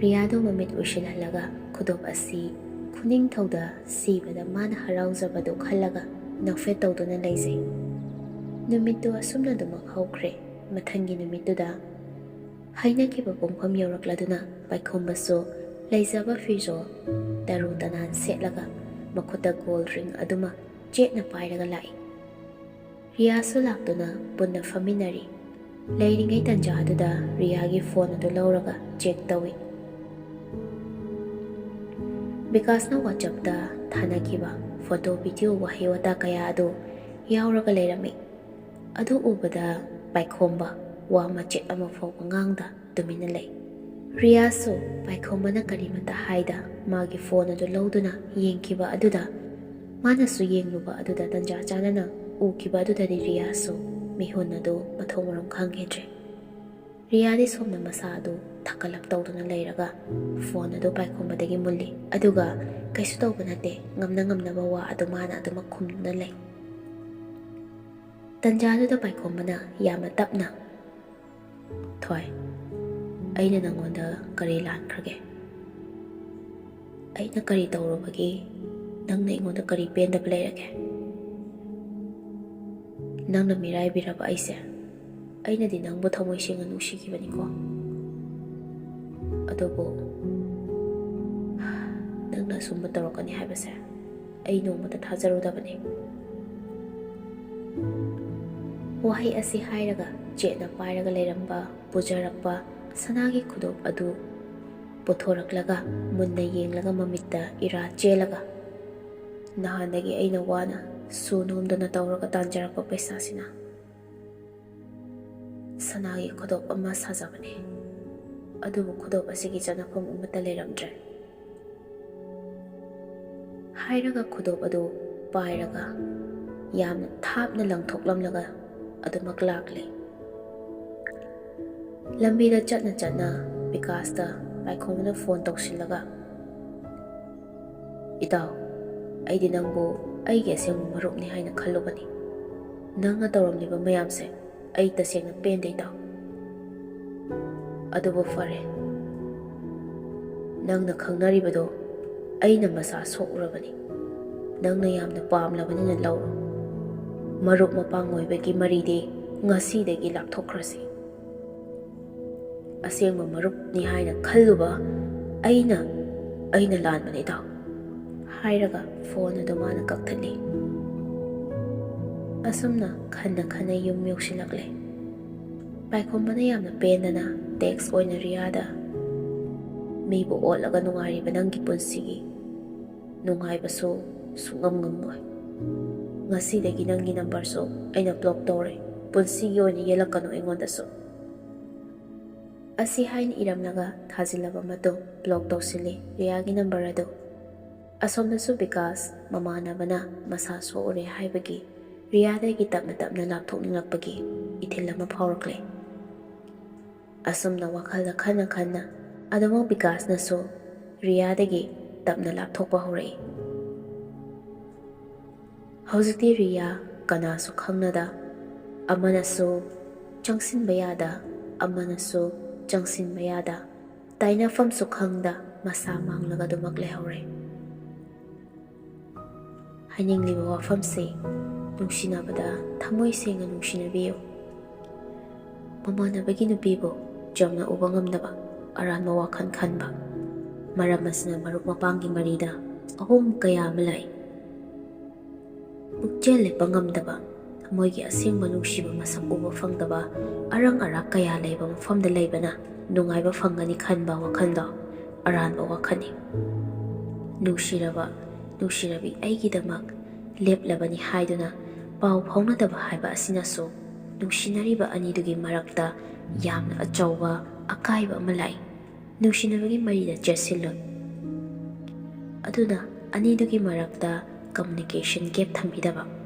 ꯔꯤꯌꯥꯗꯨ ꯃꯃꯤꯠ ꯎꯏꯁꯤꯜꯍꯜꯂꯒ ꯈꯨꯗꯣꯞ ꯑꯁꯤ ꯈꯨꯅꯤꯡꯊꯧꯗ ꯁꯤꯕꯗ ꯃꯥꯅ ꯍꯔꯥꯎꯖꯕꯗꯨ ꯈꯜꯂꯒ ꯅꯣꯛꯐꯦꯠ ꯇꯧꯗꯨꯅ ꯂꯩꯖꯩ꯫ ꯅꯨꯃꯤꯠꯇꯨ ꯑꯁꯨꯝꯅ ꯑꯗꯨꯃꯛ ꯍꯧꯈ꯭ꯔꯦ꯫ ꯃꯊꯪꯒꯤ ꯅꯨꯃꯤꯠꯇꯨꯗ ꯍꯥꯏꯅꯈꯤꯕ ꯄꯨꯡꯐꯝ ꯌꯧꯔꯛꯂꯗꯨꯅ ꯄꯥꯏꯈꯣꯝꯕꯁꯨ ꯂꯩꯖꯕ ꯐꯤꯖꯣꯜ ꯇꯔꯨ ꯇꯅꯥꯟ ꯁꯦꯠꯂꯒ ꯃꯈꯨꯠꯇ ꯒꯣꯜ ꯔꯤꯡ ꯑꯗꯨꯃ ꯆꯦꯠꯅ ꯄꯥꯏꯔꯒ ꯂꯥꯛꯏ꯫ ꯔꯤꯌꯥꯁꯨ ꯂꯥꯛꯇꯨꯅ ꯄꯨꯟꯅ ꯐꯝꯃꯤꯟꯅꯔꯤ꯫ ꯂꯩꯔꯤꯉꯩ ꯇꯟꯖꯥ ꯑꯗꯨꯗ ꯔꯤꯌꯥꯒꯤ ꯐꯣꯟ ꯑꯗꯨ ꯂꯧꯔꯒ ꯆꯦꯛ ꯇꯧꯏ꯫ ꯕꯤꯀꯥꯁꯅ ꯋꯥꯆꯞꯇ ꯊꯥꯅꯈꯤꯕ ꯐꯣꯇꯣ, ꯚꯤꯗꯤꯑꯣ, ꯋꯥꯍꯩ ꯋꯥꯇꯥ ꯀꯌꯥ ꯑꯗꯨ ꯌꯥꯎꯔꯒ ꯂꯩꯔꯝꯃꯤ꯫ ꯑꯗꯨ ꯎꯕꯗ ꯄꯥꯏꯈꯣꯝꯕ ꯋꯥ ꯃꯆꯦꯠ ꯑꯃ ꯐꯥꯎꯕ ꯉꯥꯡꯗ ꯇꯨꯃꯤꯟꯅ ꯂꯩ꯫ ꯔꯤꯌꯥꯁꯨ ꯄꯥꯏꯈꯣꯝꯕꯅ ꯀꯔꯤꯃꯇ ꯍꯥꯏꯗ ꯃꯥꯒꯤ ꯐꯣꯟ ꯑꯗꯨ ꯂꯧꯗꯨꯅ ꯌꯦꯡꯈꯤꯕ ꯑꯗꯨꯗ, ꯃꯥꯅꯁꯨ ꯌꯦꯡꯂꯨꯕ ꯑꯗꯨꯗ ꯇꯟꯖꯥ ꯆꯥꯅꯅ ꯎꯈꯤꯕ ꯑꯗꯨꯗꯗꯤ ꯔꯤꯌꯥꯁꯨ ꯃꯤꯍꯨꯟ ꯑꯗꯨ ꯃꯊꯣꯡ ꯃꯔꯝ ꯈꯪꯈꯤꯗ꯭ꯔꯦ꯫ ꯔꯤꯌꯥꯗꯤ ꯁꯣꯝꯗ ꯃꯁꯥ ꯑꯗꯨ ꯊꯛꯀꯠꯂꯞ ꯇꯧꯗꯨꯅ ꯂꯩꯔꯒ ꯐꯣꯟ ꯑꯗꯨ ꯄꯥꯏꯈꯣꯝꯕꯗꯒꯤ ꯃꯨꯜꯂꯤ꯫ ꯑꯗꯨꯒ ꯀꯩꯁꯨ ꯇꯧꯕ ꯅꯠꯇꯦ, ꯉꯝꯅ ꯉꯝꯅꯕ ꯋꯥ ꯑꯗꯨ ꯃꯥꯅ ꯑꯗꯨꯃꯛ ꯈꯨꯝꯗꯨꯅ ꯂꯩ꯫ ꯇꯟꯖꯥꯗꯨꯗ ꯄꯥꯏꯈꯣꯝꯕꯅ ꯌꯥꯝꯅ ꯇꯞꯅ, "ꯊꯣꯏ, ꯑꯩꯅ ꯅꯪꯉꯣꯟꯗ ꯀꯔꯤ ꯂꯥꯟꯈ꯭ꯔꯒꯦ? ꯑꯩꯅ ꯀꯔꯤ ꯇꯧꯔꯨꯕꯒꯤ ꯅꯪꯅ ꯑꯩꯉꯣꯟꯗ ꯀꯔꯤ ꯄꯦꯟꯗꯕ ꯂꯩꯔꯒꯦ? ꯅꯪꯅ ꯃꯤꯔꯥꯏꯕꯤꯔꯕ ꯑꯩꯁꯦ? ꯑꯩꯅꯗꯤ ꯅꯪꯕꯨ ꯊꯃꯣꯏ ꯁꯦꯡꯅ ꯅꯨꯡꯁꯤꯈꯤꯕꯅꯤꯀꯣ꯫ ꯑꯗꯨꯕꯨ ꯅꯪꯅ ꯑꯁꯨꯝꯕ ꯇꯧꯔꯛꯀꯅꯤ ꯍꯥꯏꯕꯁꯦ ꯑꯩ ꯅꯣꯡꯃꯇ ꯊꯥꯖꯔꯨꯗꯕꯅꯤ꯫" ꯋꯥꯍꯩ ꯑꯁꯤ ꯍꯥꯏꯔꯒ ꯆꯦꯠꯅ ꯄꯥꯏꯔꯒ ꯂꯩꯔꯝꯕ, ꯄꯨꯖꯔꯛꯄ ꯁꯅꯥꯒꯤ ꯈꯨꯗꯣꯞ ꯑꯗꯨ ꯄꯨꯊꯣꯔꯛꯂꯒ ꯃꯨꯟꯅ ꯌꯦꯡꯂꯒ ꯃꯃꯤꯠꯇ ꯏꯔꯥ ꯆꯦꯜꯂꯒ, "ꯅꯍꯥꯟꯗꯒꯤ ꯑꯩꯅ ꯋꯥꯅ ꯁꯨ ꯅꯣꯝꯗꯅ ꯇꯧꯔꯒ ꯇꯥꯟꯖꯔꯛꯄ ꯄꯩꯁꯥꯁꯤꯅ ꯁꯅꯥꯒꯤ ꯈꯨꯗꯣꯞ ꯑꯃ ꯁꯥꯖꯕꯅꯤ, ꯑꯗꯨꯕꯨ ꯈꯨꯗꯣꯞ ꯑꯁꯤꯒꯤ ꯆꯅꯐꯝ ꯑꯃꯠꯇ ꯂꯩꯔꯝꯗ꯭ꯔꯦ꯫" ꯍꯥꯏꯔꯒ ꯈꯨꯗꯣꯞ ꯑꯗꯨ ꯄꯥꯏꯔꯒ ꯌꯥꯝꯅ ꯊꯥꯞꯅ ꯂꯪꯊꯣꯛꯂꯝꯂꯒ ꯑꯗꯨꯃꯛ ꯂꯥꯛꯂꯤ꯫ ꯂꯝꯕꯤꯗ ꯆꯠꯅ ꯆꯠꯅ ꯕꯤꯀꯥꯁꯇ ꯄꯥꯏꯈꯣꯝꯕꯅ ꯐꯣꯟ ꯇꯧꯁꯤꯜꯂꯒ, "ꯏꯇꯥꯎ, ꯑꯩꯗꯤ ꯅꯪꯕꯨ ꯑꯩꯒꯤ ꯑꯁꯦꯡꯕ ꯃꯔꯨꯞꯅꯤ ꯍꯥꯏꯅ ꯈꯜꯂꯨꯕꯅꯤ꯫ ꯅꯪꯅ ꯇꯧꯔꯝꯂꯤꯕ ꯃꯌꯥꯝꯁꯦ ꯑꯩ ꯇꯁꯦꯡꯅ ꯄꯦꯟꯗꯦ, ꯏꯇꯥꯎ꯫ ꯑꯗꯨꯕꯨ ꯐꯔꯦ, ꯅꯪꯅ ꯈꯪꯅꯔꯤꯕꯗꯣ ꯑꯩꯅ ꯃꯁꯥ ꯁꯣꯛꯎꯔꯕꯅꯤ꯫ ꯅꯪꯅ ꯌꯥꯝꯅ ꯄꯥꯝꯂꯕꯅꯤꯅ ꯂꯧꯔꯣ꯫ ꯃꯔꯨꯞ ꯃꯄꯥꯡ ꯑꯣꯏꯕꯒꯤ ꯃꯔꯤꯗꯤ ꯉꯁꯤꯗꯒꯤ ꯂꯥꯞꯊꯣꯛꯈ꯭ꯔꯁꯤ꯫ ꯑꯁꯦꯡꯕ ꯃꯔꯨꯞꯅꯤ ꯍꯥꯏꯅ ꯈꯜꯂꯨꯕ ꯑꯩꯅ, ꯑꯩꯅ ꯂꯥꯟꯕꯅꯤ, ꯏꯇꯥꯎ," ꯍꯥꯏꯔꯒ ꯐꯣꯟ ꯑꯗꯨ ꯃꯥꯅ ꯀꯛꯊꯠꯂꯤ꯫ ꯑꯁꯨꯝꯅ ꯈꯟꯅ ꯈꯟꯅ ꯌꯨꯝ ꯌꯧꯁꯤꯜꯂꯛꯂꯦ꯫ ꯄꯥꯏꯈꯣꯝꯕꯅ ꯌꯥꯝꯅ ꯄꯦꯟꯗꯅ ꯇꯦꯛꯁ ꯑꯣꯏꯅ ꯔꯤꯌꯥꯗ, "ꯃꯤꯕꯨ ꯑꯣꯠꯂꯒ ꯅꯨꯡꯉꯥꯏꯔꯤꯕ ꯅꯪꯒꯤ ꯄꯨꯟꯁꯤꯒꯤ ꯅꯨꯡꯉꯥꯏꯕꯁꯨ ꯁꯨꯡꯉꯝ ꯉꯝꯂꯣꯏ꯫ ꯉꯁꯤꯗꯒꯤ ꯅꯪꯒꯤ ꯅꯝꯕꯔꯁꯨ ꯑꯩꯅ ꯕ꯭ꯂꯣꯛ ꯇꯧꯔꯦ꯫ ꯄꯨꯟꯁꯤꯒꯤ ꯑꯣꯏꯅ ꯌꯦꯜꯂꯛꯀꯅꯨ ꯑꯩꯉꯣꯟꯗꯁꯨ꯫" ꯑꯁꯤ ꯍꯥꯏꯅ ꯏꯔꯝꯂꯒ ꯊꯥꯖꯤꯜꯂꯕ ꯃꯇꯨꯡ ꯕ꯭ꯂꯣꯛ ꯇꯧꯁꯤꯜꯂꯤ ꯔꯤꯌꯥꯒꯤ ꯅꯝꯕꯔ ꯑꯗꯨ꯫ ꯑꯁꯣꯝꯗꯁꯨ ꯕꯤꯀꯥꯁ ꯃꯃꯥꯟꯅꯕꯅ ꯃꯁꯥ ꯁꯣꯛꯎꯔꯦ ꯍꯥꯏꯕꯒꯤ ꯔꯤꯌꯥꯗꯒꯤ ꯇꯞꯅ ꯇꯞꯅ ꯂꯥꯞꯊꯣꯛꯅꯤꯡꯂꯛꯄꯒꯤ ꯏꯊꯤꯜ ꯑꯃ ꯐꯥꯎꯔꯛꯂꯦ꯫ ꯑꯁꯨꯝꯅ ꯋꯥꯈꯜꯗ ꯈꯟꯅ ꯈꯟꯅ ꯑꯗꯨꯃꯛ ꯕꯤꯀꯥꯁꯅꯁꯨ ꯔꯤꯌꯥꯗꯒꯤ ꯇꯞꯅ ꯂꯥꯞꯊꯣꯛꯄ ꯍꯧꯔꯛꯏ꯫ ꯍꯧꯖꯤꯛꯇꯤ ꯔꯤꯌꯥ ꯀꯅꯥꯁꯨ ꯈꯪꯅꯗ, ꯑꯃꯅꯁꯨ ꯆꯪꯁꯤꯟꯕ ꯌꯥꯗ, ꯑꯃꯅꯁꯨ ꯆꯪꯁꯤꯟꯕ ꯌꯥꯗ, ꯇꯥꯏꯅꯐꯝꯁꯨ ꯈꯪꯗ ꯃꯁꯥ ꯃꯥꯡꯂꯒ ꯑꯗꯨꯃꯛ ꯂꯩꯍꯧꯔꯦ꯫ ꯍꯥꯏꯅꯤꯡꯂꯤꯕ ꯋꯥꯐꯝꯁꯤ, ꯅꯨꯡꯁꯤꯅꯕꯗ ꯊꯃꯣꯏ ꯁꯦꯡꯅ ꯅꯨꯡꯁꯤꯅꯕꯤꯌꯨ꯫ ꯃꯃꯥꯟꯅꯕꯒꯤ ꯅꯨꯄꯤꯕꯨ ꯆꯝꯅ ꯎꯕ ꯉꯝꯗꯕ, ꯑꯔꯥꯟꯕ ꯋꯥꯈꯜ ꯈꯟꯕ, ꯃꯔꯝ ꯑꯁꯤꯅ ꯃꯔꯨꯞ ꯃꯄꯥꯡꯒꯤ ꯃꯔꯤꯗ ꯑꯍꯣꯡꯕ ꯀꯌꯥ ꯑꯃ ꯂꯥꯛꯏ꯫ ꯄꯨꯛꯆꯦꯜ ꯂꯦꯞꯄ ꯉꯝꯗꯕ, ꯊꯃꯣꯏꯒꯤ ꯑꯁꯦꯡꯕ ꯅꯨꯡꯁꯤꯕ ꯃꯁꯛ ꯎꯕ ꯐꯪꯗꯕ, ꯑꯔꯪ ꯑꯔꯥꯛ ꯀꯌꯥ ꯂꯩꯕ ꯃꯐꯝꯗ ꯂꯩꯕꯅ ꯅꯨꯡꯉꯥꯏꯕ ꯐꯪꯒꯅꯤ ꯈꯟꯕ ꯋꯥꯈꯜꯗꯣ ꯑꯔꯥꯟꯕ ꯋꯥꯈꯜꯅꯤ꯫ ꯅꯨꯡꯁꯤꯔꯕ, ꯅꯨꯡꯁꯤꯔꯕꯤ ꯑꯩꯒꯤꯗꯃꯛ ꯂꯦꯞꯂꯕꯅꯤ ꯍꯥꯏꯗꯨꯅ ꯄꯥꯎ ꯐꯥꯎꯅꯗꯕ ꯍꯥꯏꯕ ꯑꯁꯤꯅꯁꯨ ꯅꯨꯡꯁꯤꯅꯔꯤꯕ ꯑꯅꯤꯗꯨꯒꯤ ꯃꯔꯛꯇ ꯌꯥꯝꯅ ꯑꯆꯧꯕ ꯑꯀꯥꯏꯕ ꯑꯃ ꯂꯥꯛꯏ꯫ ꯅꯨꯡꯁꯤꯅꯕꯒꯤ ꯃꯔꯤꯗ ꯆꯦꯠꯁꯤꯜꯂꯨ꯫ ꯑꯗꯨꯅ ꯑꯅꯤꯗꯨꯒꯤ ꯃꯔꯛꯇ communication gap ꯊꯝꯕꯤꯗꯕ꯫